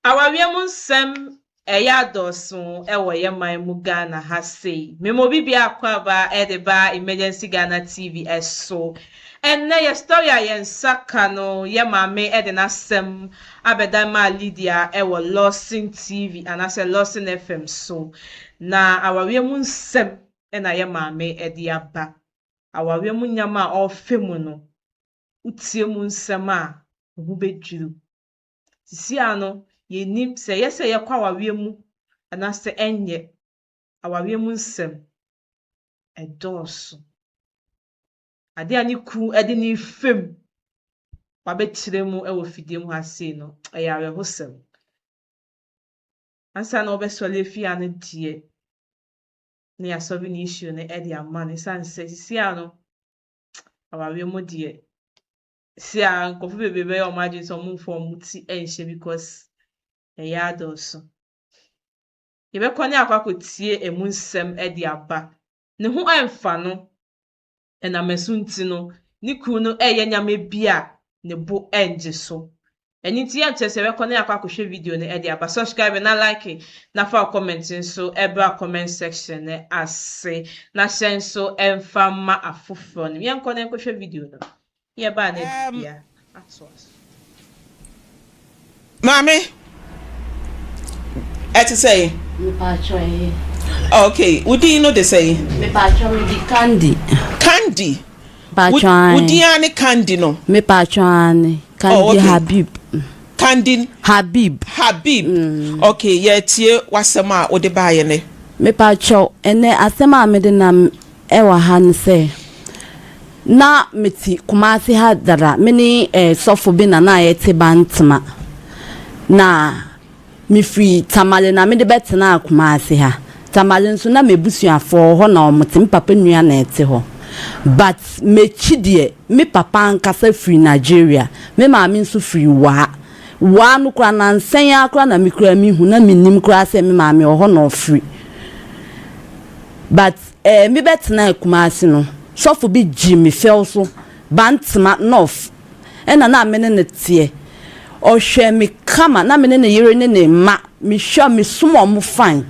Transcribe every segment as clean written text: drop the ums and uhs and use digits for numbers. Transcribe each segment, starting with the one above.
Awareɛ mu nsɛm ɛyɛ adɔɔso wɔ yɛn man mu Ghana ha sei. Mema obi biara akwaaba de ba Emergency Ghana TV so. Ɛnnɛ yɛ story a yɛn nsa ka no, yɛ maame de n'asɛm abɛdan maa Lydia wɔ Lawson TV anaasɛ Lawson FM so. Na awareɛ mu nsɛm na yɛ maame de aba. Awareɛ mu nneɛma a ɔrefa mu no, wotie mu nsɛm a, wo ho bɛdwiri wo. Sisi ara no, yennim sɛ ɛyɛ sɛ yɛkɔ awareɛ mu anaasɛ ɛnyɛ. Awareɛ mu nsɛm, ɛdɔɔso. Adeɛ a ne kunu de no refa mu, wabɛkyerɛ mu wɔ fidie mu ha sei no, ɛyɛ awerɛhosɛm. Ansa na wɔbɛsɔre afi ha no deɛ, na yɛasɔre ne issue no de ama no. Ɛsiane sɛ sisi ara no, awareɛ mu deɛ, si a nkurɔfo bebree bɛyɛ wɔn adwene sɛ wɔmfa wɔn ti nhyɛ because ɛyɛ adɔɔso. Yɛbɛkɔ ne akɔ akɔtie emu nsɛm de aba. Ne ho ɛmfa no, ɛnam ɛso nti no, ne kunu no ɛreyɛ nneɛma bi a ne bo ɛngye so. Ɛno nti yɛnkyerɛ sɛ yɛbɛkɔ ne akɔ akɔhwɛ video no de aba. Subscribe na like na fa wo comment nso ɛbra comment section no ase na hyɛ nso ɛmfa ma afoforɔ no. Yɛnkɔ na yɛnkɔhwɛ video no. Yɛbaa na adidibea atoa so. Maame, ɛte sɛn? Mepatwɔ ɛyɛ. Okay, wo din no de sɛn? Mepatwɔ me di Candy. Candy. Mepatwɔ ae. Wo din ara ne Candy no? Mepatwɔ aane. Candy oh, okay. Habib. Candy. Habib. Habib. Okay, yɛretie w'asɛm a wode baeɛ nɛ. Mepatwɔ, ɛnɛ asɛm a mede nam ɛwɔ ha ne sɛ, na mete Kumasi ha dada, me ne eh, sɔfo bi na na yɛte Bantama. Na mefiri Tamale na mede bɛtenaa Kumasi ha. Tamale nso na m'abusuafoɔ wɔ hɔ na wɔte, me papa nua na ɛte hɔ. But m'akyi deɛ, me papa ankasa firi Nigeria, me maame nso firi Waa. Waa no koraa, nansa yi ara koraa na me koraa mehu, na mennim koraa sɛ me maame wɔ hɔ na ɔfiri. But eh, me bɛ tenaa Kumasi no, sɔfo bi gyee me fɛw so, Bantama North, ɛna na me ne no teɛ. Ɔhwɛɛ me kama, na me ne ne yere ne ne mma, me hwɛ, me som ɔmo fine.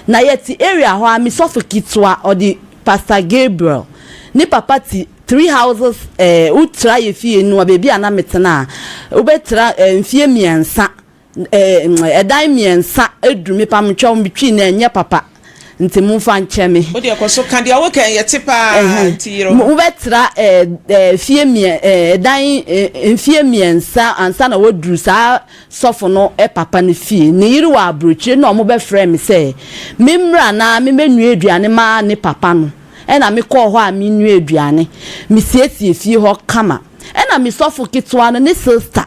Na yɛte area hɔ ara, me sɔfo ketewa, ɔde Pastor Gabriel, ne papa te three houses eh, wo tra yɛ fie no a, baabi a na me tena a, wo bɛ tra eh, mfie mmiɛnsa. Ɛdan mmiɛnsa aduru me pamkyɛw me twi no ɛnyɛ papa nti momfa nkyɛ me. Wo deɛ kɔ so ka deɛ woka yi yɛte paa nti yere ho. Wobɛtra fie ɛdan mfie mmiɛnsa ansa na woaduru saa sɔfo no papa no fie. Ne yere wɔ aburokyire na wɔbɛfrɛɛ me sɛ memmra na memmɛnoa aduane ma ne papa no. Ɛna mekɔɔ hɔ a menoa aduane. Mesiesie fie hɔ kama. Ɛna me sɔfo ketewa no ne sister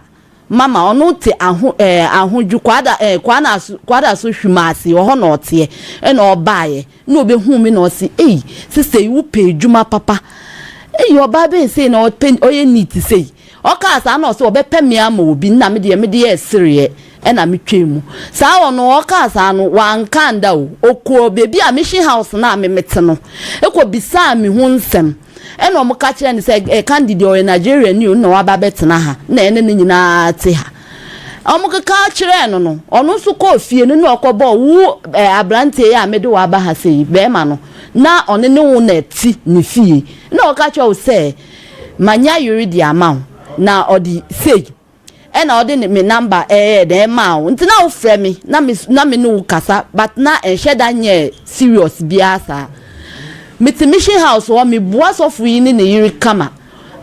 Mama ɔno te aho eh ahodwo kwada eh kwanaso kwadaso hwimase ɔhɔ na ɔteɛ ɛna ɔbaeɛ na ɔbɛhuu me na ɔse ei sister yi wopɛ adwuma papa ei ɔbaa bɛn sei na ɔpɛ ɔyɛ neat sei ɔkaa saa na ɔse ɔbɛpɛ me ama obi na me deɛ mede yɛɛ sereɛ ɛna metwaa mu saa ɔno ɔkaa saa no wanka anda o ɔkɔɔ baabi a mission house no a me mete no ɛkɔ bisaa me ho nsɛm Ɛna ɔmo ka kyerɛɛ no sɛ, eh, Candy deɛ ɔyɛ Nigeriani o, nna waba abɛtena ha, nna yɛne no nyinaa te ha. Ɔmo keka kyerɛɛ no no, ɔno nso kɔɔ fie no na ɔkɔbɔɔ wo eh, abranteɛ yi a mede wo aba ha sei, bɛɛma no, na ɔne ne wo na ɛte ne fie. Nna ɔka kyerɛ wo sɛ, manya yere de ama wo, na ɔde sei. Ɛna ɔde ne me number ɛyɛɛ dɛn ɛmaa wo nti na wo frɛ me na me na me ne wo kasa but na ɛnhyɛ da nyɛɛ serious biara saa. Me te mission house hɔ me boa sɔfo yi ne ne yere kama.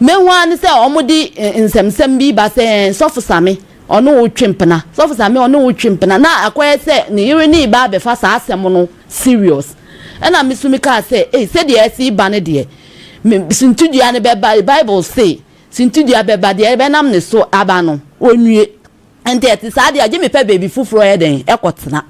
Mehu ara ne sɛ wɔn de nsɛmsɛm bi ba sɛ ɛɛ sɔfo Same ɔne wo twe mpena sɔfo Same ɔne wo twe mpena na akɔyɛ sɛ ne yere ne ba abɛfa saa asɛm no serious. Ɛna me so me kaa sɛ ei sɛdeɛ ɛsi ba no deɛ me suntidua no bɛba bible se Sintidua bɛba, deɛ ɛbɛnam ne so aba no, ɔnnue. Nti ɛte saa deɛ a, gye mepɛ baabi foforɔ yɛ dɛn kɔtena.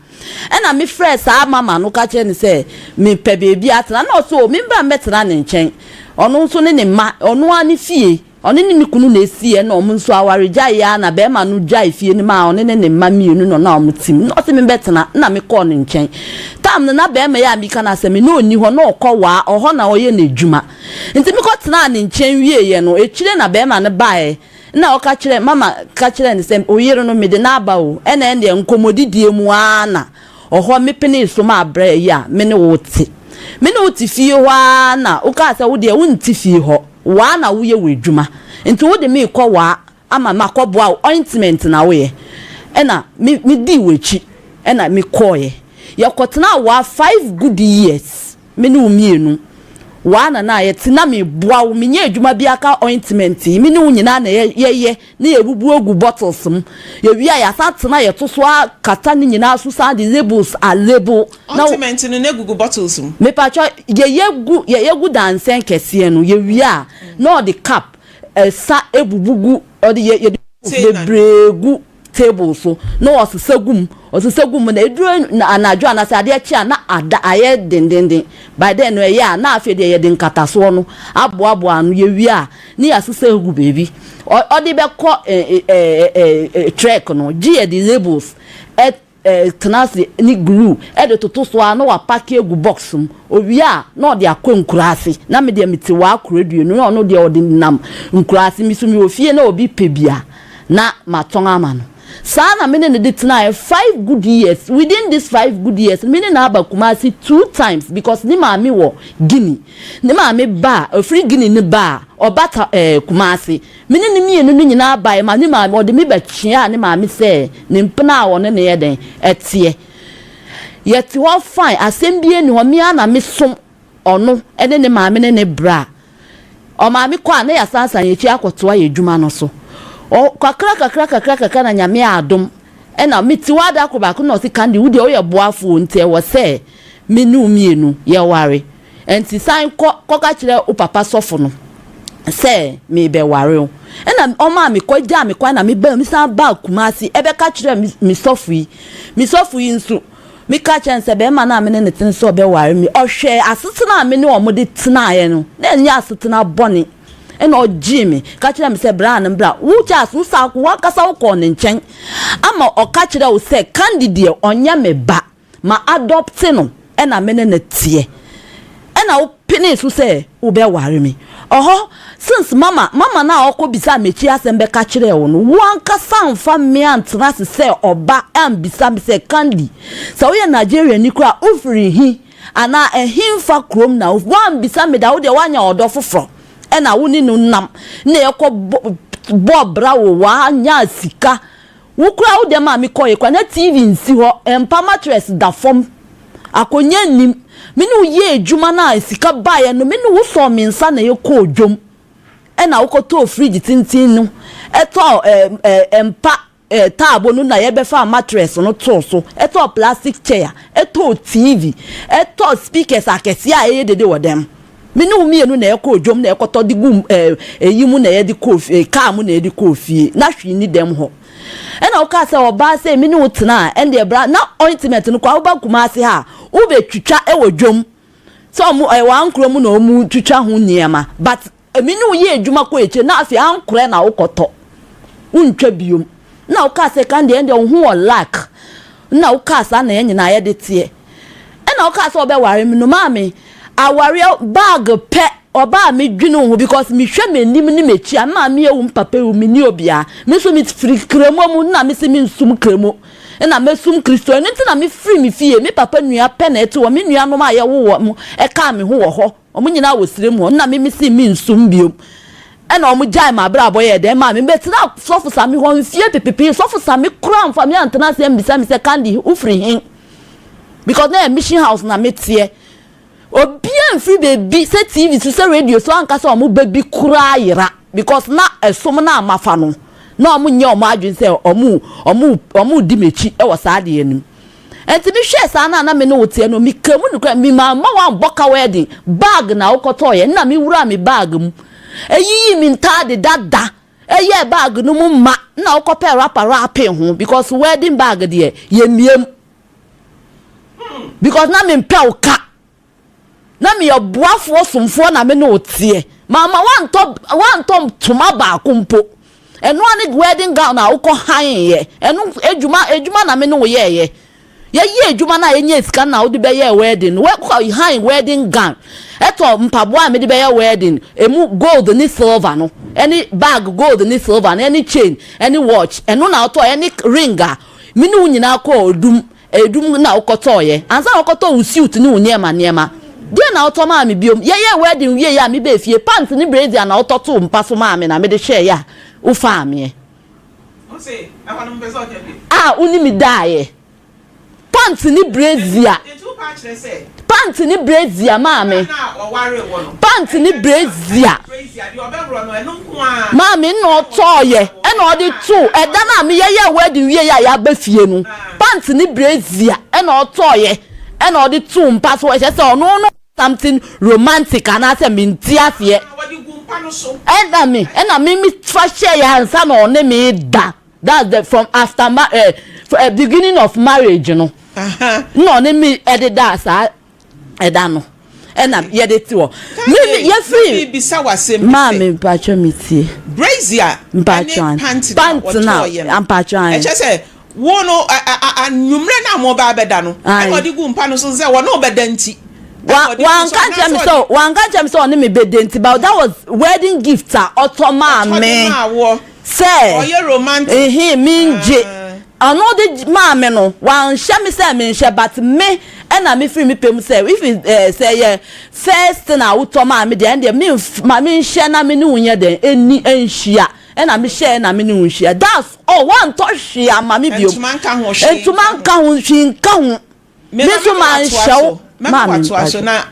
Ɛna mefrɛɛ saa mama no ka kyerɛɛ no sɛ mepɛ baabi atena. Ɛna ɔse o, membra mmɛtena ne nkyɛn. Ɔno nso ne ne mma, ɔno ara ne fie, ɔne ne ne kunu na ɛsiiɛ, ɛna wɔn nso awaregyaeɛ ara na barima no gyae fie no maa ɔne ne ne mma mmienu na ɔne wɔn te mu. Na ɔse membɛtena, ɛna mekɔɔ ne nkyɛn. Tam no na barima yi a mereka n'asɛm yi, na ɔnni hɔ, na ɔkɔ waa, ɔhɔ na ɔyɛ n'adwuma. Nti mekɔtenaa ne nkyɛn wieeɛ no, akyire na barima no baeɛ. Na ɔka kyerɛ mama ka kyerɛ no sɛ oyere no mede no aba o, ɛna ɛndeɛ nkɔmmɔdidie mu ara na ɔhɔ mepenee so maa berɛ yi a me ne wo te. Me ne wo te fie hɔ ara na wokaa sɛ wo deɛ wonte fie hɔ, waa na woyɛ w'adwuma nti wode me rekɔ waa ama makɔboa wo, ointment na woyɛ. Ɛna me medii w'akyi ɛna mekɔeɛ. Yɛkɔtenaa waa five good years. Me ne wo mmienu, waa na na yɛte na meboa wo, menyɛ adwuma biara ka ointment yi, me ne wo nyinaa na yɛyɛ na yɛbubu agu bottles mu, yɛwie a yɛasan atena yɛto so akata ne nyinaa so san de labels a label. Na Ointment no na egugu bottles mu? Mepakyɛ yɛyɛ gu yɛyɛ gu dansɛn kɛseɛ no, yɛwie a na ɔde cup ɛsa ebubu gu ɔde yɛ yɛde bebree gu table so na ɔsesa gu mu, ɔsesa gu mu na ɛduru anadwo anaasɛ adeɛ kye a na ada ayɛ dendenden. By then no ɛyɛ a na afei deɛ yɛde nkatasoɔ no aboaboa ano, yɛwie a ne yɛasesa agu baabi. Ɔde bɛkɔ trek no gye yɛde labels tena ase ne glue de toto so ara na wapake agu box mu. Owie a, na ɔde akɔ nkuraase. Na me deɛ mete waa Koradue no, na ɔno deɛ ɔde nam nkuraase. Me nso mewɔ fie na obi pɛ bi a, na matɔn ama no. Saa na me ne no de tenaeɛ five good years. Within this five good years no, me ne no aba Kumasi two times because ne maame wɔ Guinea. Ne maame ba a, ɔfiri Guinea no ba a, ɔba ta ɛɛ Kumasi. Me ne no mmienu no nyinaa baeɛ ma ne maame, ɔde me bɛkyeaa ne maame sɛ ne mpena a ɔne no yɛ dɛn, ɛteɛ. Yɛte hɔ fine, asɛm biara nni hɔ, me ara na mesom ɔno ne ne maame ne ne bra. Ɔmaame kɔ a, na yɛasansan yɛn akyi akɔtoa yɛn adwuma no so. Ɔ, kakra kakra kakra kakra na Nyame adom, ɛna mete hɔ ara da koro baako na ɔse, Candy, wo deɛ woyɛ boafoɔ nti ɛwɔ sɛ me ne wo mmienu yɛware. Enti san kɔ kɔka kyerɛ wo papa sɔfo no sɛ merebɛware wo. Ɛnna ɔmaa me kɔ gyaa me kwan na mebaa mesan baa Kumasi ɛbɛka kyerɛɛ me sɔfo yi. Me sɔfo yi nso, meka kyerɛɛ no sɛ barima no a me ne no te no sɛ ɔbɛware me. Ɔhwɛɛ asetena a me ne wɔn de tenaeɛ no, na ɛnyɛ asetena bɔne. Ɛnna ɔgyee me ka kyerɛɛ me sɛ bra no bra. Wo Charles, wo san w'ankasa wokɔɔ ne nkyɛn ama ɔka kyerɛɛ wo sɛ Candy deɛ ɔnyɛ me ba. Ma adɔpte no na me ne no teɛ ɛna wo penee so sɛ wo bɛ ware me ɔhɔ since mama mama no a ɔkɔ bisaa m'akyi asɛm bɛka kyerɛɛ wo no wo ankasa amfa me antena ase sɛ ɔba ambisa me sɛ Candy sɛ woyɛ Nigerian ni koraa wo firi he anaa ɛhenfa kurom na wo woambisa me da wo deɛ woanya ɔdɔ foforɔ ɛna wo ne no nam na yɛkɔ bɔɔ bra wo woanya sika Wo koraa wo dɛm a me kɔeɛ koraa na TV nsi hɔ, mpa mattress da fam, akonnwa nnim. Me ne wo yɛɛ adwuma no a sika baeɛ no, me ne wo sɔɔ me nsa na yɛkɔɔ dwam ɛna wokɔtɔɔ fridge tenten no, ɛtɔɔ ɛɛ ɛɛ mpa ɛɛ taabo no na yɛbɛfaa mattress no too so, ɛtɔɔ plastic chair, ɛtɔɔ TV, ɛtɔɔ speakers akɛseɛ a ɛyɛ dede wɔ dɛm. Me ne wo mmienu na yɛkɔɔ dwam na yɛkɔtɔ de gu ɛyi mu na yɛde kɔɔ fie, kaa mu na yɛde kɔɔ fie. Na hwee nni dɛm hɔ. Ɛna wokaa sɛ ɔbaa sɛ me ne wo tena a, ɛndeɛ bra na ointment no koraa woba Kumasi ha a, wobɛtwitwa wɔ dwam. Sɛ ɔmo ɛwɔ ankorɛ mu na ɔmo twitwa ho nneɛma. But me ne wo yɛ adwuma kɔ akyire na afei ankorɛ na wokɔtɔ. Wontwa biom. Na wokaa sɛ kan deɛ ɛndeɛ wo ho wɔ luck. Na wokaa saa na yɛn nyinaa yɛde teɛ. Ɛna ɔkaa sɛ ɔbɛware me no maame awareɛ bag pɛ ɔbaa me dwene wo ho because me hwɛ m'anim ne m'akyi a me maame awu me papa awu me ni obiara me nso me firi kremo mu na me se me nsum kremo na mɛsum kristo ɛno nti na me firi me fie me papa nua pɛ na ɛte hɔ me nuanom a yɛwo wɔ mo ɛkaa me ho wɔ hɔ wɔn nyinaa wɔ sirem hɔ na me me se me nsum biom ɛna wɔn gyae m'abrabɔ yɛɛ dɛn maa me mɛtena sɔfo same hɔ mfie pepepee sɔfo same koraa mfa me antena ase ambisa me sɛ Candy wofiri he because na yɛ mission house na meteɛ obiara mfiri baabi sɛ tv so sɛ radio so anka sɛ wɔn ba bi koraa yera because na ɛsom no a mafa no na wɔn nyɛ wɔn adwene sɛ wɔn wɔn wɔn di m'akyi wɔ saa adeɛ no mu nti mehwɛɛ saa na na me ne wo teɛ no meka mu nokora mi ma ma wɔambɔ ka wedding bag na wokɔtɔɔyɛ na mewura me bag mu eyiyi me ntaade dada Ɛyɛɛ bag no mu ma na wokɔpɛɛ wrapper wrapping ho because wedding bag deɛ yɛmmie mu because na mempɛ wo ka na meyɛ boafoɔ somfoɔ na me ne wo teɛ mama woantɔ woantɔ ntoma baako mpo ɛno a ne wedding gown a wokɔ haeɛ ɛno adwuma adwuma na me ne wo yɛɛyɛ yɛyɛ adwuma no a yɛnyɛ sika no na wode bɛyɛɛ wedding no wokɔ han wedding gown. Ɛtɔ mpaboa a mede bɛyɛ wedding, emu gold ne silver no, ɛne bag gold ne silver no, ɛne chain, ɛne watch, ɛno na wotɔeɛ, ɛne ring a me ne wo nyinaa kɔɔ odum, edum na wokɔtɔeɛ, ansa na wokɔtɔ wo suit ne wo nneɛma nneɛma. Deɛn na wotɔ maa me biom? Yɛyɛɛ wedding wieeɛ a mebaa fie, pant ne brazier na wotɔ too mpa so maa me na mede hyɛeɛ a wofaa meɛ. A wo ne me daeɛ. Pant ne brazier. Pant ne brazier maame. Pant ne brazier. Maame na ɔtɔɔyɛ ɛna ɔde to ɛda no a meyɛyɛ wedding wie yɛ a yɛaba fie no. Pant ne brazier ɛna ɔtɔɔyɛ ɛna ɔde to mpa so ɛhyɛ sɛ ɔno no something romantic anaasɛ mente aseɛ. Ɛna me ɛna me me fa hyɛ yɛ ansa na ɔne me da. That's the from after ma eh, eh, beginning of marriage no. Na ɔne me ɛde da saa ɛda no ɛna yɛde te hɔ. Me me yɛfiri. Bisa w'asɛm bi sɛ. Maame mpatsɔ mi tie. Brazier ɛne pant na wɔtɔɔyɛ no. Mpatsɔ an. Ɛkyɛ sɛ wo no anwummerɛ no a mo ba abɛda no ɛna ɔde gu mpa no so sɛ wɔne wo bɛda nti. Wanka nkyerɛ me sɛ wanka nkyerɛ me sɛ ɔne me bɛda nti but that was wedding gift a ɔtɔ maa me. Sɛ ehe mengye ɔno de maa me no wanhyɛ me sɛ menhyɛ but me ɛna me firi me pɛ mu sɛ if it eh, sɛ ɛyɛ first thing a wotɔ maa me deɛ ɛndeɛ me ma menhyɛ na me ne wo nyɛ dɛn ɛni ɛnhyia ɛna mehyɛɛ na me ne wo nhyia that's all wantɔ hwee ama me biom ntoma nka ho hwee ntoma nka ho hwee nka ho. Me Me nso manhyɛ wo. Mɛma watoa so. Na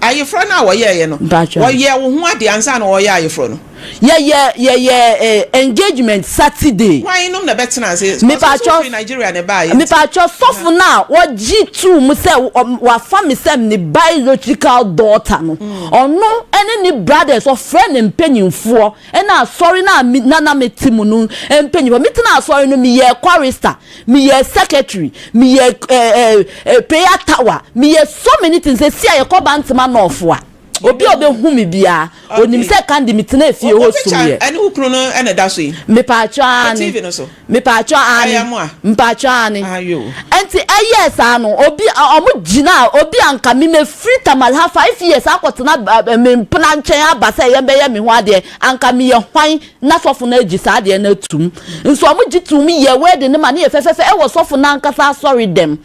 ayeforɔ no a wɔyɛeɛ no, wɔyɛɛ wo ho adeɛ ansa na wɔreyɛ ayeforɔ no? Yɛyɛ yɛyɛ eh, engagement Saturday. Hwan nom na ɛbɛtena ase? Mepatwɔ firi Nigeria na ɛbaeɛ. Mepatwɔ sɔfo no a wɔgye too mu sɛ wafa me sɛ ne biological daughter no, mm. ɔno ne ne brothers ɔfrɛ ne mpanyinfoɔ ɛna asɔre no a na na mete mu no mpanyinfoɔ. Metena asɔre no meyɛ chorister. Meyɛ secretary, meyɛ eh, eh, prayer tower, meyɛ so many things. Esi a yɛkɔ Bantama North a, obi a ɔbɛhu me biara, onim sɛ Candy metena efie hɔ sum yɛ. Ɛne wo kunu no ɛna ɛda so yi? Mepaakyɛ aane. TV no so. Mepaakyɛ aane. Ɛyɛ mo a? Mpaakyɛ aane. Ayo. Ɛnti ɛyɛɛ saa no, obi ɔmo gyina obi a nka me mefiri Tamale ha 5 years akɔtena me mpena nkyɛn aba sɛ yɛmbɛyɛ me ho adeɛ, anka meyɛ hwan? Na sɔfo no agye saa adeɛ no atum. Nso wɔn gye toom yɛɛ wedding no ma no yɛ fɛfɛɛfɛ ɛwɔ sɔfo no ankasa asɔre dɛm.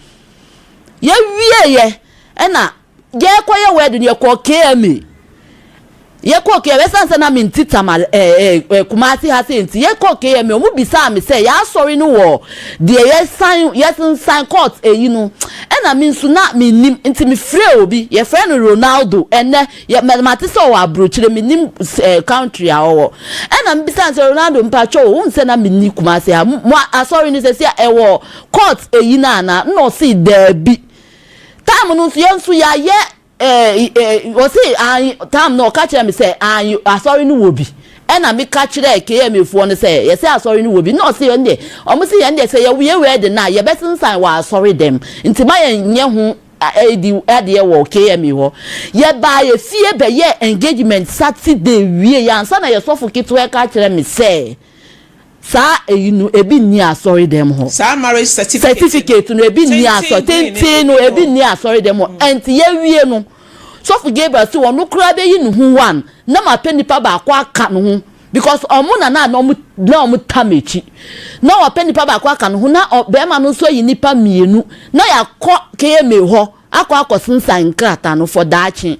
Yɛwieɛ ɛna yɛrekɔyɛ wedding no yɛkɔɔ KMA. Yɛkɔɔ KMA ɛsiane sɛ na mente Tamale ɛɛ ɛɛ Kumasi ha sei nti yɛkɔɔ KMA wɔn bisaa me sɛ yɛasɔre no wɔ deɛ yɛsan yɛsensan court eyi no ɛna me nso na mennim nti mefrɛɛ obi yɛfrɛ no Ronaldo ɛnɛ Yɛ mɛ mate sɛ ɔwɔ abrokyire mennim eh, country a ɔwɔ ɛna mebisa no sɛ Ronaldo mpakyɛ o wohu sɛ na menni Kumasi ha mo asɔre no sɛsi a ɛwɔ court eyi no anaa na ɔse daabi time no nso yɛn nso yɛayɛ eh, eh, ɔse an time no ɔka kyerɛ me sɛ an asɔre no wɔ bi ɛna meka kyerɛɛ KMA foɔ no sɛ yɛsɛ asɔre no wɔ bi na ɔse yɛn deɛ ɔmo se yɛn deɛ sɛ yɛwie wedding no a yɛbɛsensan wɔ asɔre dɛm nti ma yɛn nyɛ ho Redi adeɛ wɔ KME hɔ. Yɛbaa yɛ fie bɛyɛɛ engagement Saturday wieeɛ ansa na yɛ sɔfo ketewa reka akyerɛ me sɛ saa eyi no ebi nni asɔre dɛm hɔ. Saa marriage certificate Certificate no ebi nni asɔre tenten no ebi nni asɔre dɛm hɔ. Ɛnti yɛwie no sɔfo Gabriel se ɔno koraa bɛyi ne ho one na mapɛ nipa baako aka ne ho. Because ɔmo na na ɔmo na ɔmo ta m'akyi. Na wapɛ nipa baako aka ne ho na bɛrima no nso ayi nipa mmienu na yɛakɔ KMA hɔ akɔ akɔ sensan nkrataa no for daakye.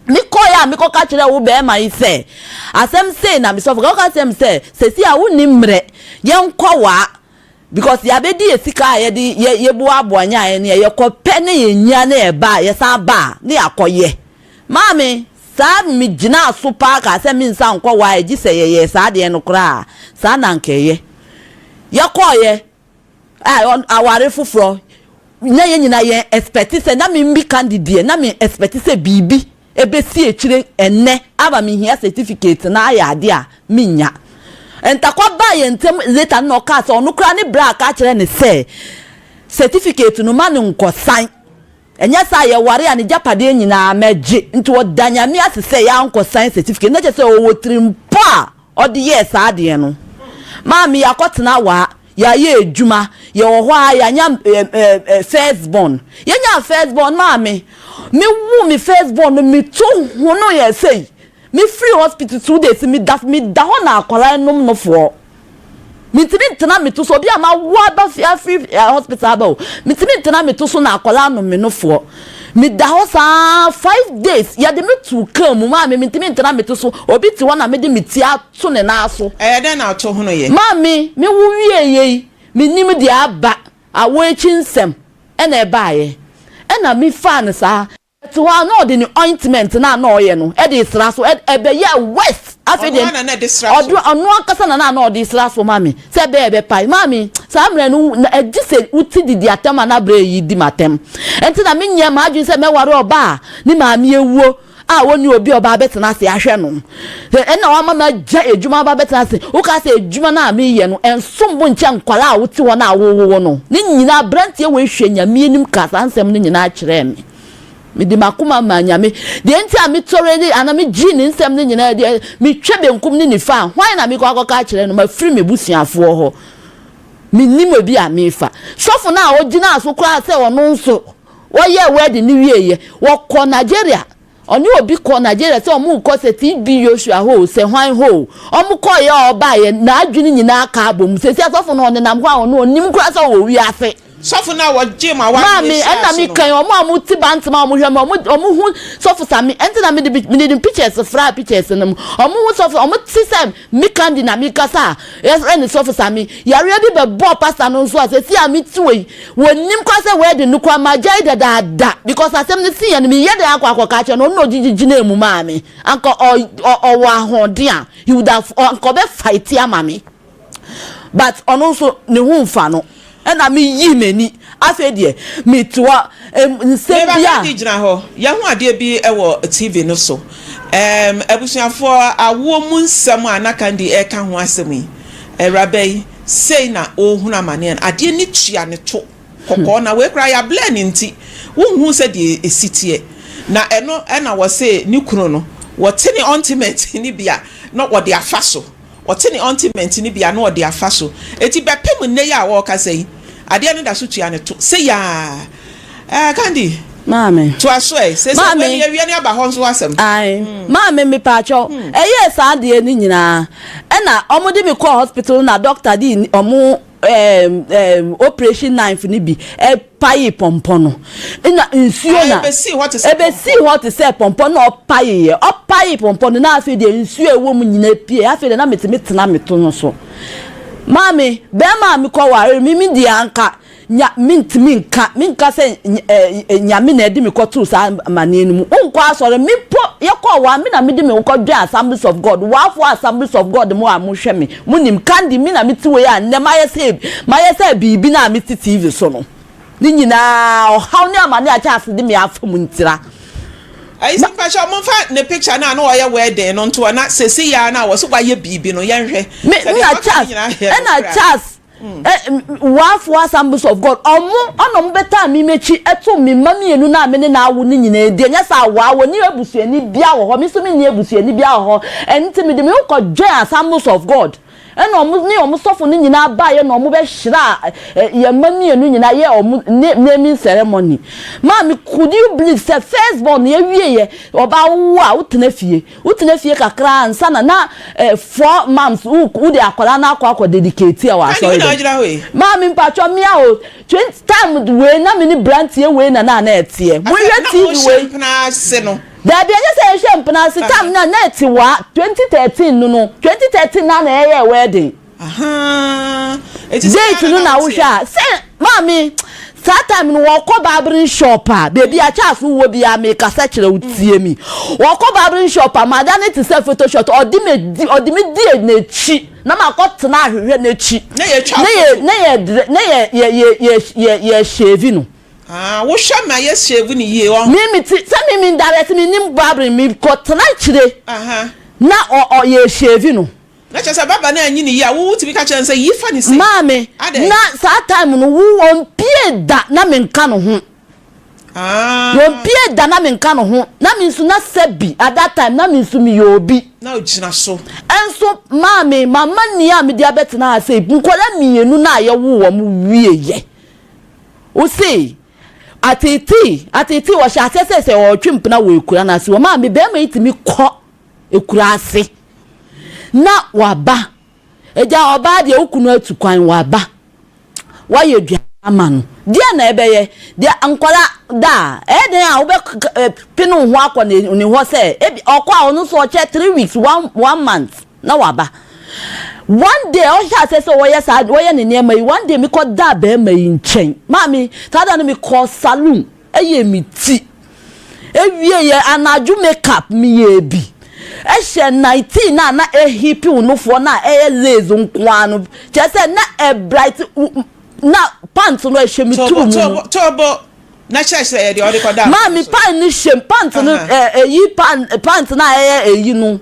Me kɔeɛ a me kɔka kyerɛɛ wo bɛrima yi sɛ asɛm sei na me sɔfo ka ɔka kyerɛɛ me sɛ sɛsi a wonni mmerɛ yɛnkɔ waa Because yɛabɛdi yɛ sika a yɛde yɛ yɛboaboa nyaeɛ no yɛ yɛkɔpɛ ne yɛnya ne yɛba a yɛsan ba a ne yɛakɔyɛ. Maame, saa megyinaa so paa kaa sɛ mensan nkɔ wae gye sɛ yɛyɛɛ saa adeɛ no koraa a, saa na anka ɛyɛ. Yɛkɔeɛ a aware foforɔ na yɛn nyinaa yɛn expect sɛ na me me Candy deɛ na me expect sɛ biribi Ɛbɛsi akyire ɛnnɛ ama mehia certificate no ayɛ adeɛ a mennya. Ntakwa baa yɛn ntam later no na ɔkaa sɛ ɔno koraa ne bra aka akyerɛ no sɛ certificate no ma no nkɔsan ɛnyɛ saa a yɛware a ne gyapadeɛ nyinaa mɛgye nti ɔda Nyame ase sɛ yɛankɔsan certificate no na kyerɛ sɛ ɔwɔ tirimpɔ a ɔde yɛɛ saa adeɛ no. Maame yɛakɔtena waa. Yɛayɛ adwuma, yɛwɔ hɔ ara yɛanya first born. Yɛnyaa first born maame, me woo me first born no me to hono yɛ sei. Me firi hospital 2 days, me da hɔ na akwadaa nom nofoɔ. Mentumi ntena me to so, obi a mawo aba fie afiri hospital aba o. Mentumi ntena me to so na akwadaa nom me nofoɔ. Meda hɔ saa 5 days, yɛde me to kaa mu. Maame, mentumi ntena me to so. Obi te hɔ na mede me ti ato ne nan so. Ɛyɛ dɛn na ato hono yɛ? Maame, me wo wie yɛ yi, menim deɛ aba awo akyi nsɛm ɛna ɛbaayɛ. Ɛna me faa no saa te hɔ a na ɔde ne ointment na ɔyɛ no ɛde sra so, ɛbɛyɛ worse. Afei deɛ Ɔno ara na ɛde sra so? Ɔdo ɔno ankasa na ɔde sra so ma me sɛ ɛbɛyɛ ɛbɛpae. Maame, saa mmerɛ no na ɛgye sɛ wote didi atɛm a na berɛ yi di m'atɛm. Ɛnti na menyɛ m'adwene sɛ mɛware ɔba a ne maame ewuo a wɔne obi a ɔba abɛtena ase ahwɛ no. Ɛna wama ma agya adwuma aba abɛtena ase. Woka sɛ adwuma no a meyɛ no ɛnsom bo nkyɛn nkwalaa a wote hɔ no a wowowo no ne nyinaa. Aberanteɛ wei, hwɛ, Nyame anim ka saa nsɛm no nyinaa kyerɛɛ me. Mede m'akoma maa Nyame. Deɛ nti a metɔre ne anaa megyee ne nsɛm no nyinaa deɛ, metwa benkum ne nifa a, hwan na mekɔ akɔka akyerɛ no? Mafiri m'abusuafoɔ hɔ, mennim obi a mefa. Sɔfo no a ɔgyinaa so koraa sɛ ɔno nso wɔyɛɛ wedding no wieeɛ, wɔkɔ Nigeria. Ɔne obi kɔ Nigeria sɛ ɔmo kɔ sɛ TB Joshua hɔ o, sɛ hwan hɔ o. Ɔmo kɔɔyɛ a ɔbaeɛ, n'adwene nyinaa ka abɔ mu. Sɛsi asɔfo no ɔnenam hɔ a, ɔno ɔnim koraa sɛ ɔwɔ wiase. Sɔfo no a wɔgye ma awareɛ Maame, hyɛɛ ɛna so mi no. kan ɔmo a mo ti bantama a ɔmo hwɛ mi, ɔmo hu sɔfo Sami. Ɛnti na mi de mi de pictures fra pictures no mu. Ɔmo hu sɔfo, ɔmo ti sɛ mi Kandi na mi kasa a yɛfrɛ ne sɔfo Sami. Yareɛ bi bɛ bɔ pastor no nso a sɛsi a mi ti wɔ yi, wɔnim kora sɛ wedding no kora ma gya yi dadaada, because asɛm no si yɛ no, mi yɛ de akɔ akɔka akyerɛ no. Ɔno na ogyigyi gyina mu maa mi. Anka ɔ ɔ ɔwɔ ahoɔden a, he would have, anka ɔbɛ fight ama mi, but ɔno nso ne ho nfa no. Ɛna meyi m'ani. Afei deɛ mete hɔ, nsɛm Meba bi a Kandi gyina hɔ. Yɛho adeɛ bi wɔ TV no so. Abusuafoɔ, awoɔ mu nsɛm a na Kandi ɛreka ho asɛm yi, awuraba yi sei na ɔrehunu amanneɛ no. Adeɛ ne tua ne to kɔkɔɔ na wei koraa yɛablɛ ne nti wonhu sɛ deɛ ɛsi teɛ. Na ɛno ɛna wɔse ne kunu no wɔte ne ointment ne bi a na wɔde afa so. Ɔte ne ointment no bi a na ɔde afa so. Eti bɛpem nnɛ yi a wɔrekasa yi, adeɛ no da so tua ne to sɛ yaa. Kandi, Maame. toa so ɛ. Sɛ Maame. wei yɛwie ne aba hɔ nso asɛm. Ae, maame, mepaakyɛw, ɛyɛɛ saa adeɛ no nyinaa ɛna ɔmo de me kɔɔ hospital na doctor de ɔmo operation knife no bi ɛpae pɔmpɔ no na nsuo Ah, na ebesii hɔ te sɛ ebesii hɔ te sɛ pɔmpɔ na ɔpaeɛ. Ɔpae pɔmpɔ no na afei deɛ nsuo a ɛwɔ mu nyinaa pie. Afei deɛ na metumi tena me to no so. Maame, bɛrima a mekɔ ware mi deɛ, anka nya mentumi nka menka sɛ Nyame na ɛde me kɔtoo saa amanneɛ no mu. Wonkɔ asɔre me po yɛkɔɔ wa me na mede me ho kɔdwɛn Assemblies of God, Waafo Assemblies of God mu a mohwɛ me monim Kandi. Me na mete wei a nnɛ mayɛ sɛ biribi no a mete TV so no ne nyinaa, ɔhaw ne amane a kyɛ ase de me afa mu ntira. Ayi sɛ mpakyɛ momfa ne picture no a na ɔyɛ wedding no ntoɔ na sɛsi yaa no a wɔ so wayɛ biribi no, yɛnhwɛ. Me Sɛ deɛ na waka no Charles nyinaa yɛ ɛna nokorɛ a. Charles Waafo Assemblies of God, ɔmo ɔna ɔmo bɛtaa mi m'akyi ɛto mi mma mmienu na me ne n'awo ne nyinaa di. Ɛnyɛ sɛ awaa wɔni abusuani bia wɔ hɔ, mi nso mi ni abusuani bia wɔ hɔ. Ɛno nti mi de mi ho kɔ join Assemblies of God, ɛna ɔmo ne ɔmo sɔfo no nyinaa baayɛ na ɔmo bɛhyira yɛn mma mmienu nyinaa, yɛ ɔmo ne naming ceremony. Maame, could you believe sɛ first born yɛwie yɛ ɔbaa wo a wotena fie kakra ansa na 4 months wo wode akwadaa no akɔ dedicate a wɔ Kandi, asɔre wo na dɛm. wogyina hɔ yi? Maame, mpatwɔ mmea o, 20 time wei na me ne branteɛ wei na ɛteɛ. Mohwɛ Na TV mohyɛ wei. mpena ase no. Daabi, ɛnyɛ sɛ yɛhyɛ mpena ase. Time na ɛte waa 2013 no, 2013 na ɛyɛ wedding. Ahaa. Eti sɛ Date no na wohwɛ a sɛ maame, saa time no wɔkɔ barbering shop a beebi a Charles wɔ bi a mekasa kyerɛ wo, tie mi, wɔkɔ barbering shop a mada ne te sɛ photoshop, ɔde me di n'akyi na ma kɔ tena ahwehwɛ n'akyi. Na yɛtwa na yɛ photo. Na yɛ dre na yɛ yɛ shave no. Ah, wohwɛ ma yɛ shave ne yie ɔ. Mi ti sɛ mi direct mi nim barbering, mi kɔ tena akyire na ɔ ɔ yɛ shave no. Na kyerɛ sɛ baba no anyi ne yie a, wo wotumi ka kyerɛ no sɛ yi fa ne sei. Maame. Adɛn? Na saa time no wo ɔmpie da na menka no ho. Ah. Wɔmpie da na menka no ho. Na me nso na sɛbi at that time na me nso meyɛ obi. Na ogyina so. Ɛnso maame, m'amanneɛ a mede abɛtena ha sei, nkwadaa mmienu no a yɛwoo wɔn wieeɛ. Wose ateetee, ateetee, wɔhyɛ aseɛ sɛ sɛ ɔretwe mpena wɔ akura no ase. Wɔmaa me barima yi tumi kɔ akura ase na waba. Agya, ɔbaa deɛ wo kunu atu kwan, waba. Woayɛ aduane ama no. Deɛ na ɛbɛyɛ? Deɛ nkwadaa da a, ɛyɛ den a wobɛpene wo ho akɔ ne ne hɔ sɛ ebi ɔkɔ a ɔno nso ɔkyɛ 3 weeks, one month na waba. One day ɔhyɛ aseɛ sɛ ɔyɛ saa, ɔyɛ ne nneɛma yi. One day mekɔ daa bɛrima yi nkyɛn. Maame, saa da no mekɔ saloon ɛyɛ me ti. Ewie yɛ anadwo makeup meyɛ bi. Ɛhyɛ 19 na na ɛhipi wo nofoɔ na ɛyɛ lace nko ara no. Kyerɛ sɛ na ɛbright na pant no ɛhyɛ me turu mu no. Tɔbɔ na kyerɛkyerɛ yɛ deɛ ɔde kɔ da. Maame, pant no hyɛ pant no ɛyi pant no a ɛyɛ ɛyi no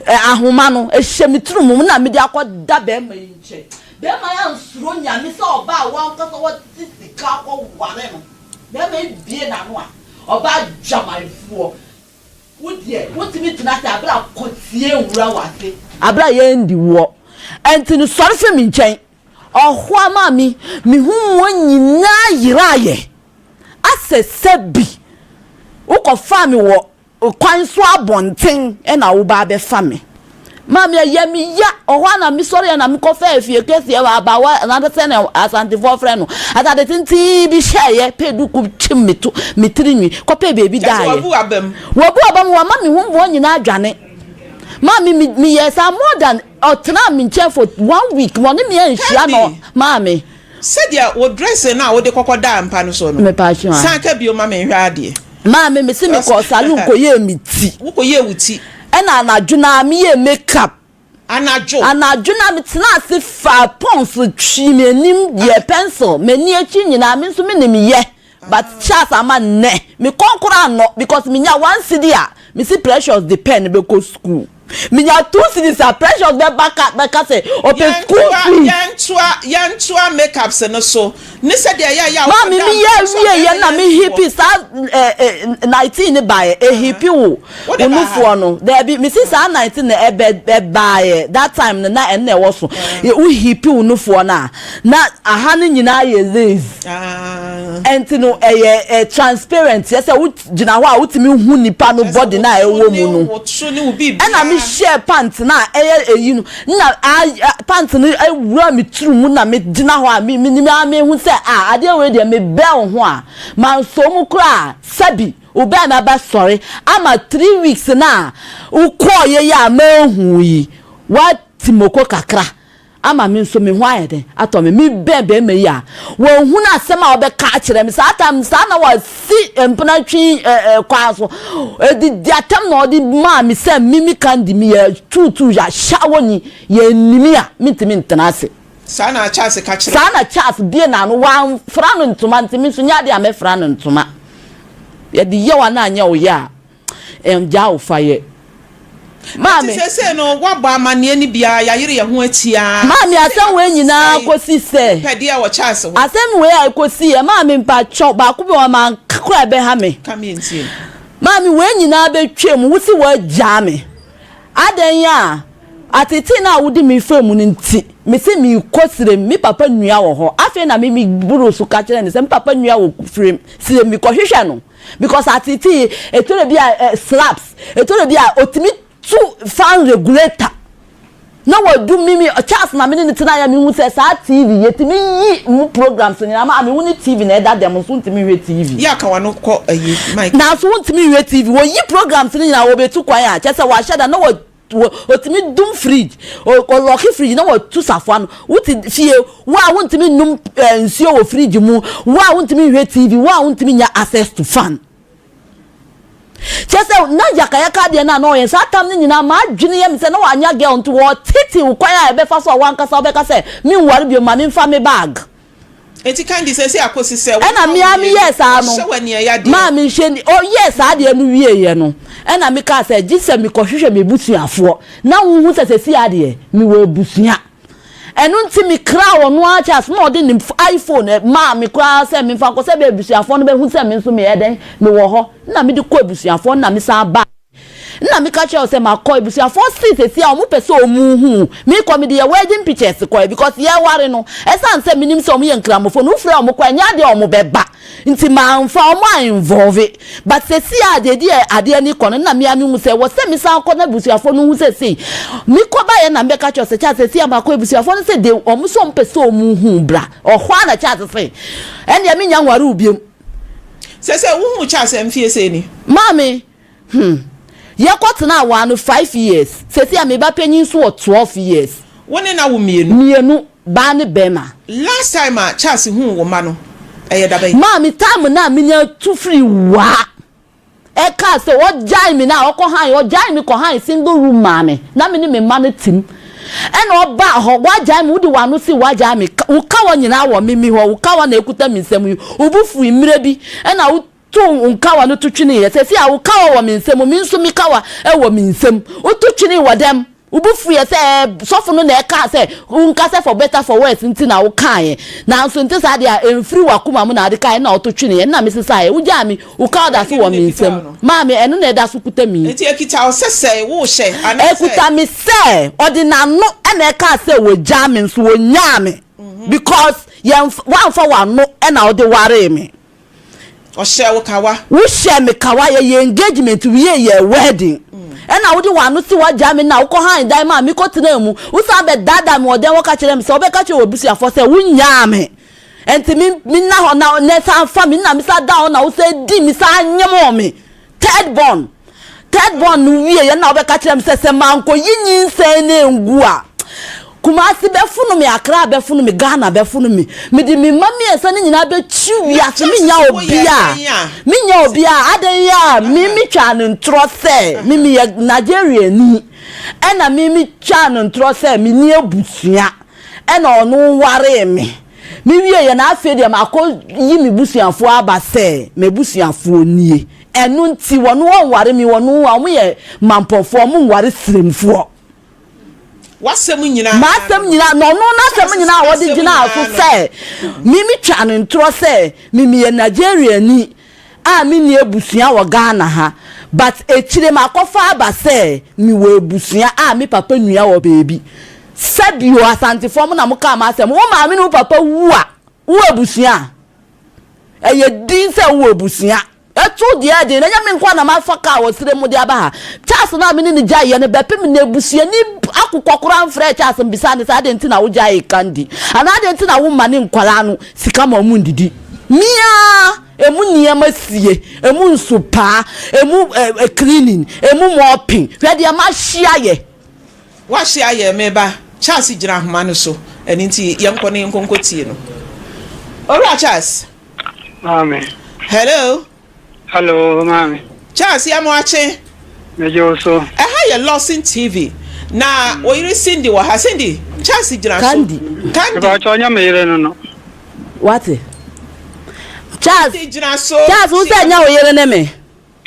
ahoma no ɛhyɛ me turu mu na mede akɔ da bɛrima yi nkyɛn. Bɛrima yi ansuro Nyame sɛ ɔbaa a wankasa wɔte sika akɔ ware no. Bɛrima yi bie n'ano a, ɔbaa dwamanfoɔ. Wo deɛ wotumi tena ase abere a kɔtie nwura w'ase abere a yɛndi woɔ. Ɛnti no sɔre firi me nkyɛn. Ɔhoa maa me, me ho mmoa nyinaa yeraeɛ. Asɛ sɛ bi wokɔfaa me wɔ kwan so abɔnten na woba abɛfa me. Maame, ɛyɛ me ya. Ɔhɔ a na mesɔre na mekɔfaa efie kɛseɛ wɔ abawa anaasɛ sɛnea Asantefoɔ frɛ no. Atade tenten bi hyɛeɛ, pɛɛ duku kyim me to me tiri nwi kɔpɛɛ baabi daeɛ. Wabu abam. Wabu abam, wama me ho mmoa nyinaa adwane. Maame, meyɛɛ saa more than ɔtenaa me nkyɛn for one week, ɔne me anhyia na maame. Sɛdeɛ wo dressing no a wode kɔkɔ daa mpa no so no, san ka bio ma menhwɛ adeɛ. Maame, mese mekɔɔ saloon kɔyɛɛ me ti. Wokɔyɛɛ wo ti. Ɛna anadwo no ara meyɛɛ makeup. Anadwo. Anadwo no ara metenaa ase faa pons twii m'anim yɛɛ pencil, m'ani akyi nyinaa me nso menim yɛ but Charles ama nnɛ me kɔn koraa nnɔ because menya one cedi a mese Precious de pen bɛkɔ school. Menya 2 cedis a Precious bɛba ka bɛka sɛ ɔpɛ school fees. Yɛntoa makeups no so ne sɛdeɛ ɛyɛ a yɛ a Maame, mi yɛ wie yɛ na mi hipi saa ɛ ɛ 19 ne baayɛ ehipi wo Wode baa ha? onufoɔ no dɛbi mi si saa 19 na ɛbɛ ɛbaayɛ that time no na ɛno na ɛwɔ so, wo hipi wo nufoɔ no a na aha no nyinaa yɛ lace. Ɛnti no ɛyɛ transparent, yɛ sɛ wo gyina hɔ a wotumi hu nipa no body na ɛwɔ mu no. Ɛna mi hyɛ pant na ɛyɛ eyi no na a pant no ewura mi tiri mu na mi gyina hɔ a mi mi mi a mi hu sɛ a adeɛ wei deɛ mi bɛn ho a ma nso mu koraa sɛbi obɛn mi aba sɔre ama 3 weeks na wokɔɔ yɛ yi a mehu yi wati moko kakra ama me nso me ho ayɛ den atɔ me. Me bɛn bɛrima yi a wɔnhunu asɛm a wɔbɛka akyerɛ me saa time saa na wɔasi mpena twi ɛɛ kwan so edidi atɛm na ɔde maa me sɛ mimi Kandi mi yɛ tuutu yɛ ahyɛ ni yɛ nimi a mintimi ntena ase. Saa na Charles ka kyerɛ. Saa na Charles bie n'ano, wamfra no ntoma nti me nso nyɛ adeɛ a mɛfra no ntoma. Yɛde yɛ wa na anyɛ wo yɛ a ɛngya wo fa yɛ. Maame, sese no wabɔ amanneɛ no biara yɛayere yɛn ho atia. Maame, asɛm wei nyinaa kɔsi sɛ pɛdeɛ wɔ Charles hɔ. Asɛm wei a ɛkɔsi yɛ, maame, mpatwɔ baako bi wɔ ma kora ɛbɛha me. Ka me ntie. Maame, wei nyinaa bɛtwa mu, wosi wɔagyaa me adan a atete no a wode me fa mu no nti mese meekɔ sirem, me papa nua wɔ hɔ. Afei na me me buru so ka kyerɛ ne sɛ me papa nua wɔ firem sirem, mekɔhwehwɛ no because atete etore bi a slaps etore bi a otumi tu fan regulator na wadu mimi Charles na mene ne tena yɛ mehu sɛ saa TV yɛtumi yi mu programs nyinaa ma mehu ne TV na ɛda dɛm nso ntumi nhwɛ TV. Yɛ aka wano kɔ ayi mic. Nanso wontumi nhwɛ TV, wɔyi programs no nyinaa wɔbɛtu kwan a kyerɛ sɛ wɔahyɛ da na wɔ otumi dum fridge, ɔlɔki fridge na wɔtu safoa no. Wote fie wo a wontumi num nsuo wɔ fridge mu, wo a wontumi nhwɛ TV, wo a wontumi nya access to fan, kyerɛ sɛ na yakayaka adeɛ no a na ɔyɛ saa tam no nyinaa maa adwene yɛ me sɛ na wanya girl nti wɔtete wo kwan a ɛbɛfa so a wankasa wobɛka sɛ menware bio ma memfa me bag. Eti Kandi sɛ akɔsi sɛ ɛna mmea mi yɛ saa no ɔhyɛ wɔ nea yadeɛ. Maa mi nhwɛ ni ɔyɛ saa adeɛ no wie yɛ no, ɛna mi kaa sɛ gye sɛ mi kɔhwehwɛ mi busuafoɔ na wohu sɛ sɛ si adeɛ mi wɔ abusua. Ɛno nti me kraa ɔno ara Charles na ɔde ne iPhone maa me koraa sɛ memfa nkɔ sɛ ɛbɛyɛ abusuafoɔ no bɛhu sɛ me nso meyɛ dɛn mewɔ hɔ. Nna mede kɔ abusuafoɔ no na mesan baa. Nna meka kyerɛ wo sɛ makɔ abusuafoɔ se sɛsi a ɔmo pɛ sɛ ɔmo hu wo. Mekɔ mede yɛ wedding pictures kɔɛ because yɛware no ɛsan sɛ menim sɛ ɔmo yɛ nkramofoɔ no wofrɛ ɔmo koraa ɛnyɛ adeɛ a ɔmo bɛba nti manfa ɔmo a involve but sɛsi a deɛ ɛdi adeɛ no kɔ no nna mea mehu sɛ ɛwɔ sɛ mesan kɔ na abusuafoɔ no hu sɛ sei mekɔ baeɛ na mebɛka kyerɛ wo sɛ Charles sɛsi a makɔ abusuafoɔ no sɛ de ɔmo sɛ ɔmo pɛ sɛ ɔmo hu wo bra ɔhɔ a na Charles se ɛndeɛ menya nware wo biom. Sɛsɛ wohuu Charles mfie sɛn ni? Maame, Hmm. Yɛkɔ tenaa waa no five years. Seesei a me ba panyin nso wɔ 12 years. Wo ne no awo mmienu? Mmienu, baa ne barima. Last time a Charles huu wo mma no, ɛyɛ da bɛn? Maame, time no a menya tu firii waa, ɛkaa sɛ ɔgyae me no a ɔkɔ han, ɔgyae me kɔ han single room maa me, na me ne me mma no te mu. Ɛna ɔbaa hɔ, wagyae me, wode w'ano se wagyae me, wo kawa nyinaa wɔ me me hɔ, wo kawa na ɛkuta me nsam yi, wo bo fui mmerɛ bi, ɛna wo Tow wo nkawa no to tweneeɛ. Seesei a wo kawa wɔ me nsam, me nso me kawa wɔ me nsam. Woto twenee wɔ dɛm. Wo bo fuiɛ sɛ ɛɛ sɔfo no na ɛkaa sɛ wonka sɛ for better for worse nti na wokaeɛ. Nanso nte saa deɛ a, ɛmfiri w'akoma mu na wode kaeɛ ɛnna woto tweneeɛ ɛnna mesesaeɛ. Wogyaa me, wo kawa da so wɔ me nsam. Maame, ɛno na ɛda so kuta me yi. Enti ɛkita wo sɛ sɛe worehyɛ anaasɛ. Ɛkuta me sɛ ɔde n'ano na ɛkaa sɛ wɔgyaa me nso wɔnyaa me because yɛnf woamfa w'ano na wode waree me. Ɔhyɛɛ wo kawa. Wo hyɛɛ me kawa, yɛyɛɛ engagement wiee yɛɛ wedding. Ɛna wode w'ano se w'agyaa me na wokɔ han dan maa me kɔ tenaa mu. Wo san bɛ daadaa me wɔ dɛm hɔ ka kyerɛɛ me sɛ wobɛka kyerɛ w'abusuafoɔ sɛ wo nyaa me. Ɛnti me me nna hɔ na na san fa me na me san da hɔ na wo san di me san nyemoo me. Third born Third born no wieɛ na wobɛka kyerɛ me sɛ sɛ mankɔyi nyinsɛn no angu a, Kumasi bɛfono me, Accra bɛfono me, Ghana bɛfono me. Mede me mma mmiɛnsa no nyinaa bɛkyi wiase, mennya obiara. Mennya obiara. Adɛn a me metwaa no ntorɔ sɛ me meyɛ Nigeriani, ɛna me metwaa no ntorɔ sɛ menni abusua, ɛna ɔno waree me. Me wieɛ no afei deɛ makɔ yi me busuafoɔ aba sɛ m'abusuafoɔ nie. Ɛno nti wɔn wɔnware me wɔn a wɔn yɛ mampɔfoɔ wɔn nware sremfoɔ. W'asɛm nyinaa. M'asɛm nyinaa na ɔno n'asɛm nyinaa a ɔde gyinaa so sɛ me me twa no ntorɔ sɛ me meyɛ Nigeriani a me nni abusua wɔ Ghana ha but akyire makɔfa aba sɛ me wɔ abusua a me papa nua wɔ baabi. Sɛbio Asantefoɔ mo na mo kaa m'asɛm, wo maame ne wo papa wu a, wo wɔ abusua a? Ɛyɛ din sɛ wo wɔ abusua. Ɛto deɛ ɛden, na ɛnyɛ me nkoa na mafa kaa wɔ serɛ mu de aba ha. Charles no a me ne no gyaeɛ no bɛpem nnɛ abusuani akokɔ koraa mfrɛɛ Charles mbisaa no sɛ adɛn nti na wogyaee Candy anaa adɛn nti na womma ne nkwadaa no sika ma wɔn ndidi. Me ara, ɛmu nneɛma sie, ɛmu nsopaa, ɛmu cleaning, ɛmu mopping, hwɛ deɛ mahye ayɛ. W'ahye ayɛ me ba. Charles gyina ahoma no so, ɛno nti yɛnkɔ na yɛnkɔ nkɔtie no. Owura Charles. Maame. Hello. Hello, maame. Charles, yɛ mo akye. Megye wo so. Ɛha yɛ Lawson TV. Na wo yere Cindy wɔ ha. Cindy, Charles gyina so. Candy. Candy. Mepakyɛ ɔnyɛ me yere no no. Wate. Charles. Cindy gyina so. Charles, wo sɛ ɛnyɛ wo yere ne me.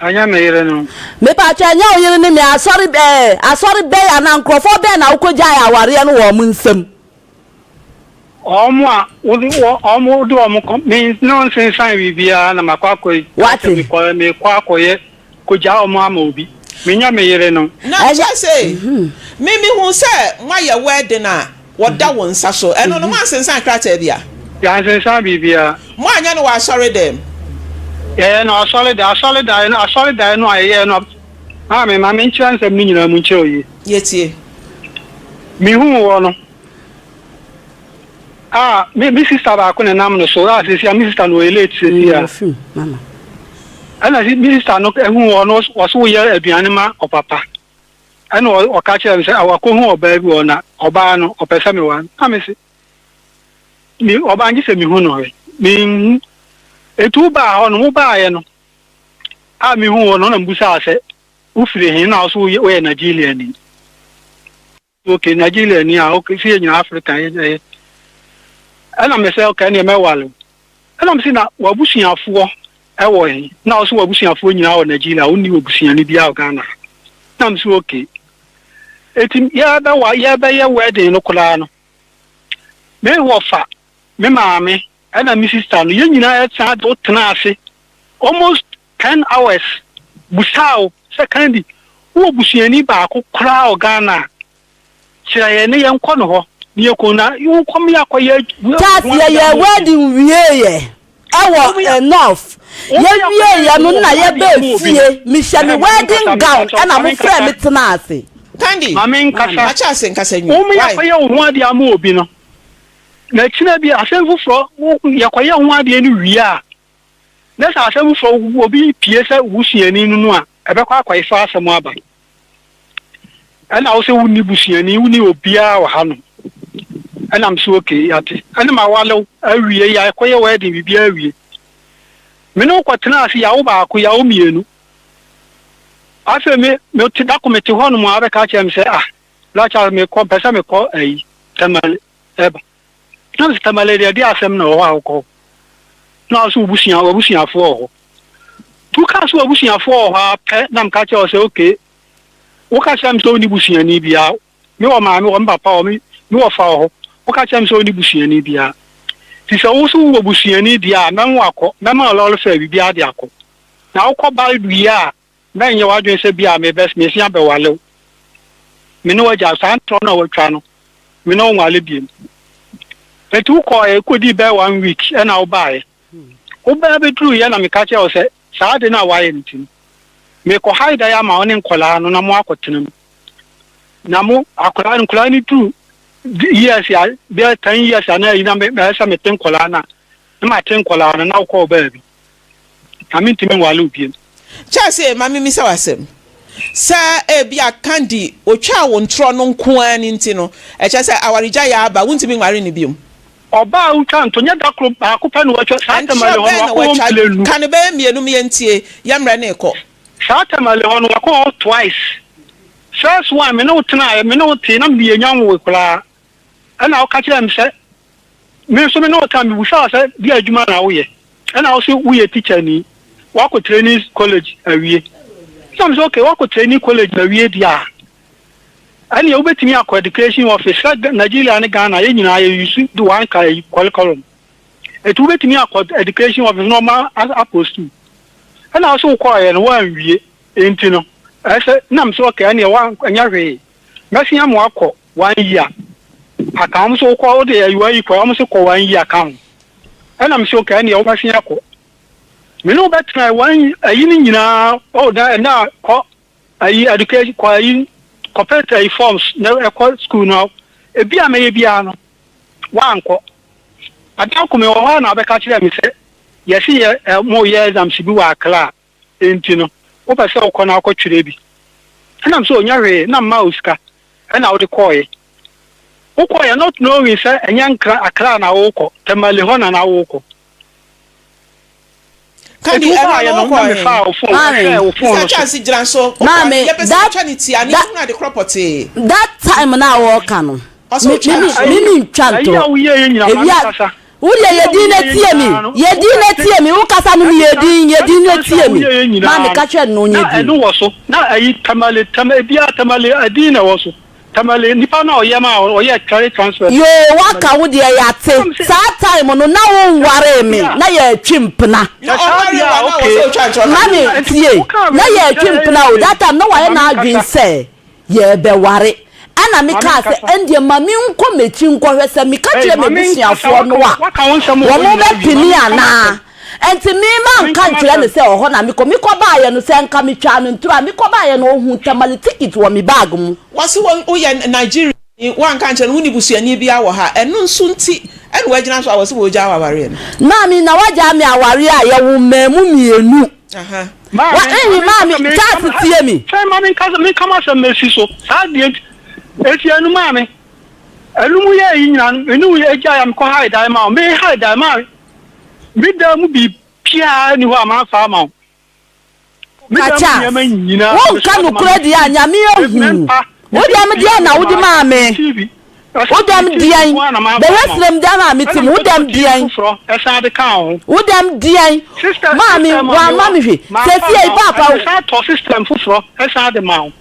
Ɛnyɛ me yere no. Mepakyɛ ɛnyɛ wo yere ne me asɔre ɛɛ asɔre bɛn anaa nkorɔfoɔ bɛn na wokɔ gyae awareɛ no wɔ wɔn nsam. Wɔn a wode wɔ wɔn wode wɔn kɔ me ne wɔn nsensan biribiara na makɔ akɔ Wate. mekɔ mekɔ akɔyɛ kɔgya wɔn ama obi. Menyɛ me yere no. Na kyerɛ sɛ me mehu sɛ moayɛ wedding a wɔda wo nsa so. Ɛno no, moansensan krataa bi a? Yɛansensan biribiara. Moanyɛ no wɔ asɔredɛm? Yɛyɛɛ no asɔredan. Asɔredan no, asɔredan no a yɛyɛɛ no, maame, ma menkyerɛ nsɛm no nyinaa mu nkyerɛ wo yie. Yɛtie. Mehuu wɔ no, a me, me sista baako na ɛnam no so, a seesei a me sista no ɔyɛ late seesei a. Wafiri mu, mama. Ɛna me sista no huu wɔ no, ɔse woyɛ aduane ma ɔpapa. Ɛna ɔka kyerɛɛ me sɛ wakohu ɔbaa bi wɔ hɔ na ɔbaa no ɔpɛ sɛ meware no. Na mese, me ɔbaa no gye sɛ mehu no hwɛ. Menhu. Enti wobaa hɔ no, wobaeɛ no a mehu wo no na mebusaa sɛ wofiri he na wo so woyɛ Nigeriani. Ok, Nigeriani a, ok, sɛ yɛ nyinaa Africa yɛ ɛyɛ. Ɛna me sɛ, ok, ɛneɛ mɛware wo. Ɛna me se na w'abusuafoɔ ɛwɔ he? Na ɔse w'abusuafoɔ nyinaa wɔ Nigeria, wonni obusuani biara wɔ Ghana ha. Na me se ok. Eti yɛbɛwa yɛbɛyɛ wedding no koraa no. Me wɔfa, me maame ɛna me sister no, yɛn nyinaa yɛsan de wo tenaa ase almost 10 hours busaa wo sɛ Candy, wowɔ busuani baako koraa wɔ Ghana a, kyerɛ yɛn ne yɛnkɔ no hɔ ne yɛkɔ na wokɔ me akɔyɛ Charles ho adeɛ yɛyɛ ama obi. wedding wieeɛ ɛwɔ North yɛwieeɛ no na yɛbaa fie mehyɛ me wedding gown ɛna mofrɛɛ me tenaa ase. Candy, Ma menkasa. ma Charles nkasa nwie. Wo Why? yɛakɔyɛ wo ho adeɛ ama obi no, na akyina bi asɛm foforɔ wo yɛkɔyɛ ho adeɛ no wie a, na sɛ asɛm foforɔ obi pie sɛ wo suani no no a, ɛbɛkɔ akɔfa asɛm aba. Ɛna wo sɛ wonni busuani, wonni obiara wɔ ha no. Ɛna m sɛ okay, yɛate. Ɛne ma wale wo awie, yɛakɔyɛ wedding biribiara awie. Me ne wo kɔtena ase, yɛawo baako, yɛawo mmienu. Afei me me te dako mete hɔ nom a abɛka kyerɛ me sɛ ah Black Charles mekɔ mpɛ sɛ mekɔ ayi Tamale ɛba. Na mesɛ Tamale deɛ ɛde asɛm na wɔ hɔ a wokɔ. Na wo sɛ wobusua wabusuafoɔ wɔ hɔ. Tu kaa sɛ wabusuafoɔ wɔ hɔ a pɛ na meka kyerɛ wo sɛ okay woka kyerɛ me sɛ wonni busuani biara. Me wɔ maame wɔ me papa wɔ me me wɔfa wɔ hɔ. Woka kyerɛ me sɛ wonni busuani biara. Nti sɛ wo nso wowɔ busuani deɛ a mɛma wakɔ mɛma wo lɔre fare biribiara de akɔ. Na wokɔ ba wie a, mɛnyɛ w'adwene sɛ bi a mebɛ mesan abɛwale wo. Me ne w'agya, saa ntorɔ no a watwa no, me ne wo nwale biom. Enti wokɔɔɛ, kɔdii bɛyɛ one week ɛna wobaeɛ. Wobaa bɛduruiɛ na meka kyerɛɛ wo sɛ saa ade no a woayɛ no nti no, mekɔ hae dan ama wo ne nkwadaa no na mo akɔtena mu. Na mo akwadaa no, nkwadaa no duru years a, bɛyɛ 10 years anaa ayi na mɛyɛ sɛ mete nkwadaa no a, na mate nkwadaa no na wokɔɔ baabi. Na mentumi nwale wo bio. Charles ee, ma mimmisa wo asɛm. Sɛ ebia Candy otwaa wo ntorɔ no nko ara no nti no, ɛkyerɛ sɛ awaregyaeɛ aba, wontumi nware no bio? Ɔbaa a wotwa nto, nyɛ da koro, baako pɛ na watwa, saa Ntorɔ Tamale hɔ bɛn no na wakɔ hɔ watwa? mprenu. Ka no bɛyɛ mmienu ma yɛntie, yɛn mmerɛ no rekɔ. Saa Tamale hɔ no wakɔ hɔ twice. First one, me ne wo tenaeɛ, me ne wo tee, na mede yɛnnya nwoe koraa. Ɛna woka kyerɛɛ me sɛ me nso me ne wo ka, mebisaa wo sɛ deɛ adwuma na woyɛ, ɛna wo se woyɛ tikyani, woakɔ training college awie. Ɛna me sɛ okay, woakɔ training college awie deɛ a, ɛneɛ wobɛtumi akɔ education office sɛ Nigeria ne Ghana yɛn nyinaa yɛ use one curriculum. Ɛti wobɛtumi akɔ education office na ɔma apost. Ɛna wo se wokɔɔyɛ no woanwie, nti no ɛsɛ na me sɛ okay, ɛneɛ woanyɛ hwee, mɛsen ama woakɔ one year aka ho. Wɔn sɛ wokɔ wode ayi one year kɔ, wɔn sɛ kɔ one year ka ho. Ɛna me sɛ okay, ɛneɛ wobɛsen akɔ. Me ne wo bɛtena one ayi no nyinaa, oh na ɛna kɔ ayi education kɔ ayi kɔpɛ ayi forms na ɛkɔ school no. Ebi a mɛyɛ biara no wankɔ. Adanko me wɔ hɔ a na abɛka kyerɛ me sɛ yɛsi yɛ ɛ mo yɛ exams bi wɔ Accra. Enti no, wopɛ sɛ wokɔ na wokɔtwerɛ bi. Ɛnam sɛ ɔnya hwee na mmaa wo sika ɛna wode kɔɔeɛ. Wokɔeɛ not knowing sɛ ɛnyɛ Nkra, Accra na wokɔ, Tamale hɔ na na wokɔ. Kandi, Enti ɛno wobaeɛ no no na wokɔɔ he? mefaa wo phone, Maame. ɛhwɛɛ wo phone Mr. no so. Charles gyina so, wokɔɔ Maame, he? Yɛpɛ sɛ that, yɛtwa ne ti a, ne that, yɛhunu ade korɔ pɔtee. that time no a wɔreka no, Ɔsɛ me, otwa me, ntorɔ. me, me ntwa Ayi a ntorɔ. woyɛeɛ nyinaa, ma Ewia, menkasa. Wo deɛ Ayi a yɛ din na woyɛeɛ tie me nyinaa no, yɛ din na wopɛ tie me wo kasa no mu yɛ din yɛ din na transfer tie a me woyɛeɛ maa me nyinaa ka no, kyerɛ no na na ɔnyɛ din. ɛno wɔ so. Na ayi Tamale, Tamale, ebiara Tamale, ɛdin na ɛwɔ so. Tamale, nipa no a ɔyɛ maa ɔyɛ carry transfer Yoo Tamale. waka wo deɛ Ɛna yɛate me se, saa time no na wo sɛ saa nwaree me deɛ a, na yɛretwe mpena. Na sɛ saa ɔnwaree deɛ wo a, a na wɔ okay. sɛ otwa ntorɔ Ma ka. me Nti tie wokaa na wei no yɛretwe kyerɛ mpena o that time na wayɛ ma n'adwene menkasa. sɛ yɛrebɛware ɛna me Ma kaa sɛ menkasa. ɛndeɛ ma menkɔ m'akyi nkɔhwɛ sɛ meka Ei, kyerɛ ma menkasa, m'abusuafoɔ waka no a waka wo nsɛm wɔ hɔ wɔn nyinaa wie. Ma bɛpene menka anaa. m'asɛm. Ɛnti me Ma manka menka nkyerɛ no m'asɛm. sɛ ɔhɔ na mekɔ. Mekɔ baeɛ no sɛ nka metwaa no ntoro a, mekɔ baeɛ no ɔhuu tamale ticket wɔ me bag mu. Wɔse wo woyɛ Nigeriani, woanka ankyerɛ no, wonni busuani biara wɔ ha, ɛno nso nti ɛna woagyina so a wɔse wɔregyaa wo awareɛ no. Maame na wagyaa me awareɛ a yɛwo mmaamu mmienu. Aha. Wa Maame, ehi ma maame menkasa, me, Charles tie me. Sɛ ma menkasa, menka m'asɛm mesi so. Saa deɛ nti, eti ɛno maame, ɛno mu yɛ yi nyinaa no, me ne wo agyae a mekɔ hae dan ma wo. Me hae dan ma me dan mu biribiara nni hɔ a mamfa ama wo. Me Ka dan mu Charles, nneɛma nyinaa, wonka mesoma de ma nokorɛ me deɛ a TV, Nyame me ahu wo. mpa, me Wo dɛm TV deɛn na nko wode ara, maa me me? TV, Wo ɛsɛ dɛm me TV deɛn? nko ara na mamfa Bɛhwɛ ama wo. serem dan a mete Ɛna mu, wo mekɔtɔɔ dɛm TV deɛn? foforɔ ɛsan de kaa ho. Wo dɛm deɛn? Sister, Maame, sister ma me wamma wɔ, me hwee. mamfa Seesei amma wo. paapa, Ɛna mesan tɔ system foforɔ ɛsan de maa wo.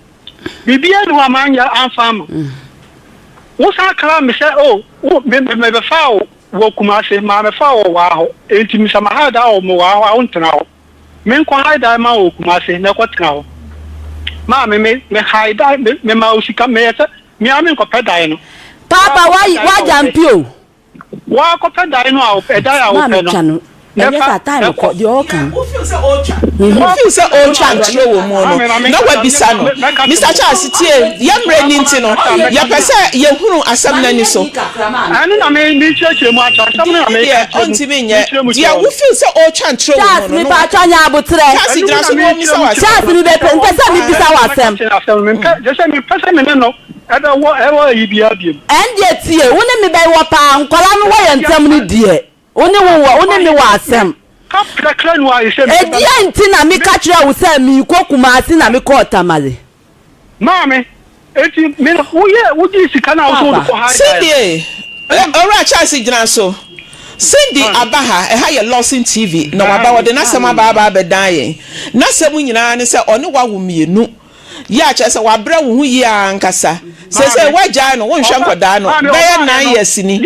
Biribiara nni hɔ a manyɛ amfa amma wo. Wosan kraa me sɛ oh wo me me mebɛfaa wo wɔ Kumase, maa mefaa wo wɔ waa hɔ, enti me sɛ ma hire dan wɔ me waa hɔ a wontena hɔ. Menkɔ hire dan ma wo wɔ Kumase na kɔtena hɔ. Maame me me hire dan me mema wo sika meyɛ sɛ me ara menkɔpɛ dan no. Paapa Woakɔpɛ dan no a wagya wopɛ. mpi o. Woakɔpɛ dan no a wopɛ, dan a Maame wopɛ no twa no na ɛnyɛ fa saa time kɔ. kɔ deɛ ɔɔka Deɛ no. wo feel sɛ ɔretwa wo feel sɛ ɔretwa ntorɔ wɔ mu no Maame ma na menkasa wabisa no. mɛka Mister kyerɛ Charles tie, yɛn mmerɛ ni nti no yɛpɛ sɛ yɛhunu asɛm no ani so. Ɛno na me mekyerɛkyerɛ mu akyerɛ asɛm no na Deɛ meka deɛ kyerɛ mu ɔntumi nyɛ mekyerɛ mu deɛ kyerɛ wo wo. feel sɛ ɔretwa ntorɔ wɔ Charles mu no me na pa waka. kyɛw nya aboterɛ. Charles Ɛno mu gyina na so na ɔmmisa mekyerɛ wo mu kyerɛ asɛm. Charles wo me bɛ sɛ pɛ mpɛ sɛ me ɔmfa bisa wo mɛka asɛm. kyerɛ asɛm no mempɛ kyerɛ sɛ mempɛ sɛ me ne no ɛbɛwɔ ɛwɔ ayi biara biom. Ɛndeɛ tie, wo ne me bɛ wɔ paa, nkwadaa no wɔ yɛn ntam no deɛ, wo ne wo wɔ, wo ne me wɔ asɛm. Ɛdeɛn nti na meka kyerɛɛ wo sɛ merekɔ Kumasi na mekɔɔ Tamale? Maame, eti me no woyɛ wogyee sika no a wosɛ wode Paapa. kɔ ha Cindy, Owura Charles gyina so. Cindy aba ha, ɛha yɛ Lawson TV na waba, ɔde n'asɛm aba aba abɛdan yɛn. N'asɛm nyinaa ne sɛ ɔne wo awo mmienu. Yɛ a kyerɛ sɛ wabrɛ wo ho yie ara ankasa. Seesei woagyae no, wonhwɛ nkwadaa no, bɛyɛ nine years ni.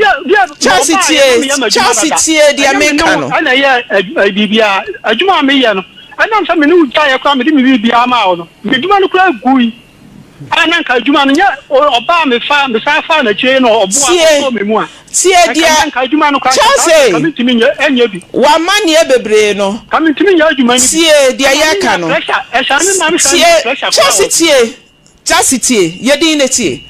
Charles tie, Charles tie deɛ meka no. Ɛna ɛyɛ biribiara, adwuma a meyɛ no, ɛnam sɛ me ne wo gyaeɛ koraa mede me biribiara maa wo no, m'adwuma no koraa gui. A na nka adwuma no nyɛ ɔbaa a mefa mesan faa n'akyire na ɔboa ɔsɔɔ me mu a. Tie Nka deɛ, nka adwuma no koraa nka Charles saa ei, nka mentumi nyɛ ɛnyɛ bi. w'amanneɛ bebree no, Nka mentumi nyɛ adwuma no bi. tie deɛ Ɛma menya yɛreka no. pressure, ɛsan me ma mesan Tie, nya pressure koraa Charles wɔ. tie, Charles tie, yɛ din na tie.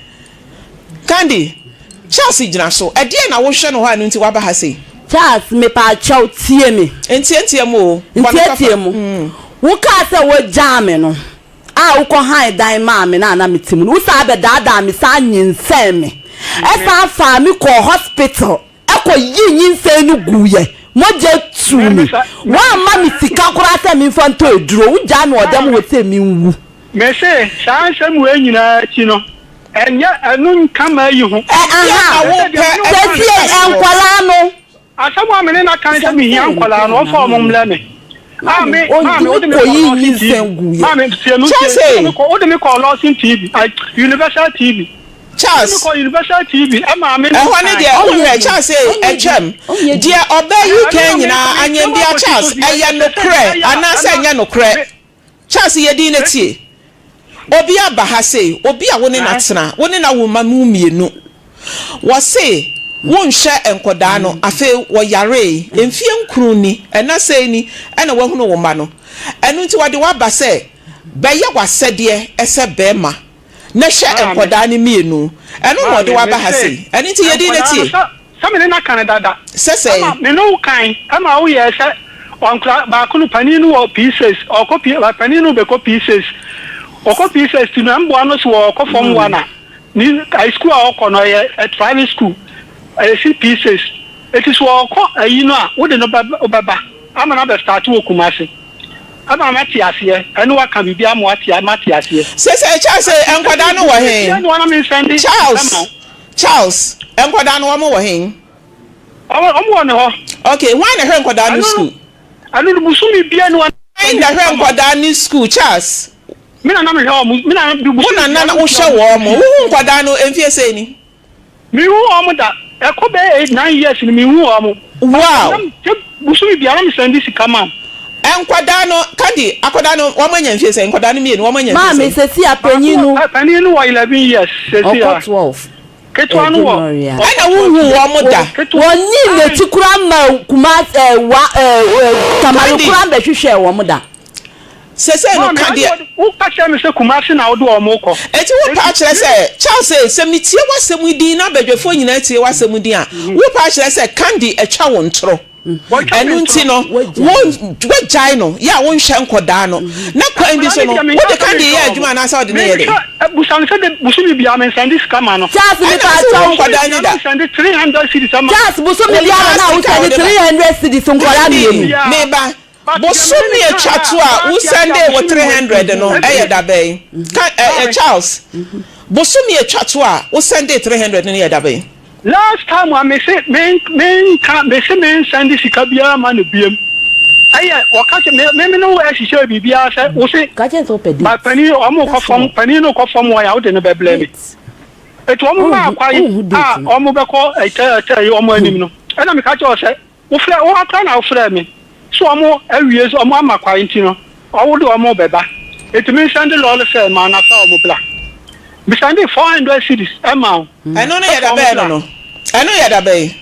Candy, Charles gyina so. Ɛdeɛn na wohwɛ no hɔ a ɛno nti waba ha sei? Charles, mepaakyɛw tie me. Ntiantia mu o, bɔ no tɔfa. Ntiatia mu. Wokaa sɛ wogyaa me no, a wokɔhan dan maa me no a na mete mu no, wosan bɛdaadaa me san nyinsɛn me, ɛsan faa me kɔɔ hospital kɔyii nyinsɛn no guiɛ, mogya tuu me, woamma me sika koraa sɛ memfa ntɔ aduro, wogyaa me wɔ dɛm hɔ sɛ menwu. Mese, saa nsɛm wei nyinaa akyi no, ɛnyɛ ɛno nka m'ayi ho. Ɛ, aha, Deɛ na wopɛ afiri sesie aseɛ. nkwadaa no. Asɛm a me ne no aka ne sɛ mehia nkwadaa no, ɔmfa wɔn mmrɛ me. A me, maame, wode Ɔntumi me kɔɔ kɔyii Lawson nyinsɛn TV. guiɛ. Maame, tie me, tie. Charles ei. Wode me kɔ, wode me kɔɔ Lawson TV, ai, Universal TV. Wode me Charles. kɔɔ Universal TV, ɛmaa me ne wo Ɛhɔ ne kae. deɛ Ɔnyɛ wohwɛ bi, Charles ei, ɔnyɛ bi, ɛtwam. ɔnyɛ bi. Deɛ ɔbaa yi Ɛno kan na meka, nyinaa, mekyerɛ wo Anyambia akɔsi so Charles, deɛ, ɛyɛ ɛsɛ sɛ nokorɛ ɛbɛyɛ a, anaasɛ ɛna ɛnyɛ nokorɛ? me, Charles yɛ din na tie. Obi aba ha sei, obi a wo ne no atena, wo ne no awo mma mo mmienu. Wɔse wonhwɛ nkɔdaa no, afei wɔyaree, mfie nkron ni, ɛna sei ni ɛna wahunu wo mma no. Ɛno nti wɔde wo aba sɛ bɛyɛ w'asɛdeɛ sɛ bɛɛma na hwɛ nkɔdaa no mmienu. Ɛno na wɔde wo Maame, aba ha mese sei. Ɛno nti yɛ din na nkwadaa no tie. sɛ sɛ me ne no aka no dada. Sɛ sɛn? Ɛma me ne wo kan ɛma wo yɛɛ sɛ ɔnkora baako no panin no wɔ P6 ɔkɔ P panin no bɛkɔ P6 ɔkɔ P6 ti no ɛmboa no so wɔ ɔkɔ fam wa na ne high school a ɔkɔ no ɛyɛ private school ɛyɛ si P6 eti so ɔkɔ ayi no a wode no bɛ bɛba ama no abɛ start wɔ Kumasi ɛma mate aseɛ ɛne waka biribi ama wate mate aseɛ. Sese Charles nkwadaa no wɔ he? Charles Charles, nkwadaa no wɔn wɔ he? Wɔn wɔ ne hɔ. Okay, hwan na ɛhwɛ nkwadaa no school? Ɛno no bosome bia ne wɔn. Hwan na ɛhwɛ nkwadaa no school, Charles? Me na na mehwɛ wɔn. Me na Wo na na wohwɛ wɔn. Wohu nkwadaa no mfie sɛn ni? Mehu wɔn da. Ɛkɔ bɛyɛ 8, 9 years ni mehu wɔn. Wow. Bosome biara na mesɛnde sika ma wɔn. Nkwadaa no, Candy, akwadaa no, wɔn anya mfie sɛn? Nkwadaa no mmienu, wɔn anya mfie sɛn? Maame, sɛsi a panyin no. Panyin no wɔ 11 years sɛsi a. Ɔkɔ 12. Ketewa no wɔ. Ɛna wonhu wɔn da. Wɔnyii n'akyi koraa mmaa Kumasi ɛɛ wa ɛɛ Tamale koraa mbɛhwehwɛɛ wɔn da. Sesei no ka deɛ. Wo ka kyerɛ me sɛ Kumasi na wode wɔn rekɔ. Enti wo pɛ akyerɛ sɛ, Charles ei, sɛ metie w'asɛm yi din na abadwafoɔ nyinaa tie w'asɛm din a, wo pɛ akyerɛ sɛ Candy atwa wo ntorɔ. Ɛno nti no, wo, woagyae no, yɛ a wonhwɛ nkɔdaa no. Na kwan bi so no, wode Candy yɛ adwuma anaasɛ wode no yɛ dɛn? Busa no sɛ de bosome biara mensɛnde sika ma no. Charles Ɛna mepa mese wo kyɛw. nkɔdaa ni da. Mensɛnde 300 cedis ama. Charles bosome biara na wosɛnde 300 cedis nkɔdaa Candy, mmienu. meba, Bosome a etwa to a wo sɛndee wo 300 no yɛ da bɛn? Ka ɛ ɛ Charles, bosome a etwa to a wo sɛndee 300 no yɛ da bɛn? Last time a mese me menka mese me nsɛnde sika biara ma no biam ɛyɛ wɔka kyɛ me me me ne wo ɛhyehyɛ biribiara sɛ wo se Ka kyerɛ sɛ wopɛ ba date. panin ɔmo kɔ That's fam all. panin no kɔ fam wɔn a wode no bɛblɛ me. Date. Eti wɔn maa Wonhu kwan wonhu a date no. wɔn bɛkɔ ɛtɛ ɛtɛ yi wɔn anim no, ɛna meka kyerɛ wɔ sɛ wofrɛ wo akora na wofrɛ me so wɔn awie so wɔn ama kwan nti no ɔwo de wɔn bɛba. Eti me nsɛnde lɔɔre fɛɛ ma na fa wɔn bra. Me sɛnde 400 cedis ɛma wo Ɛno no sɛ yɛ fa da wɔn bɛn no bra. no? Ɛno yɛ da bɛn?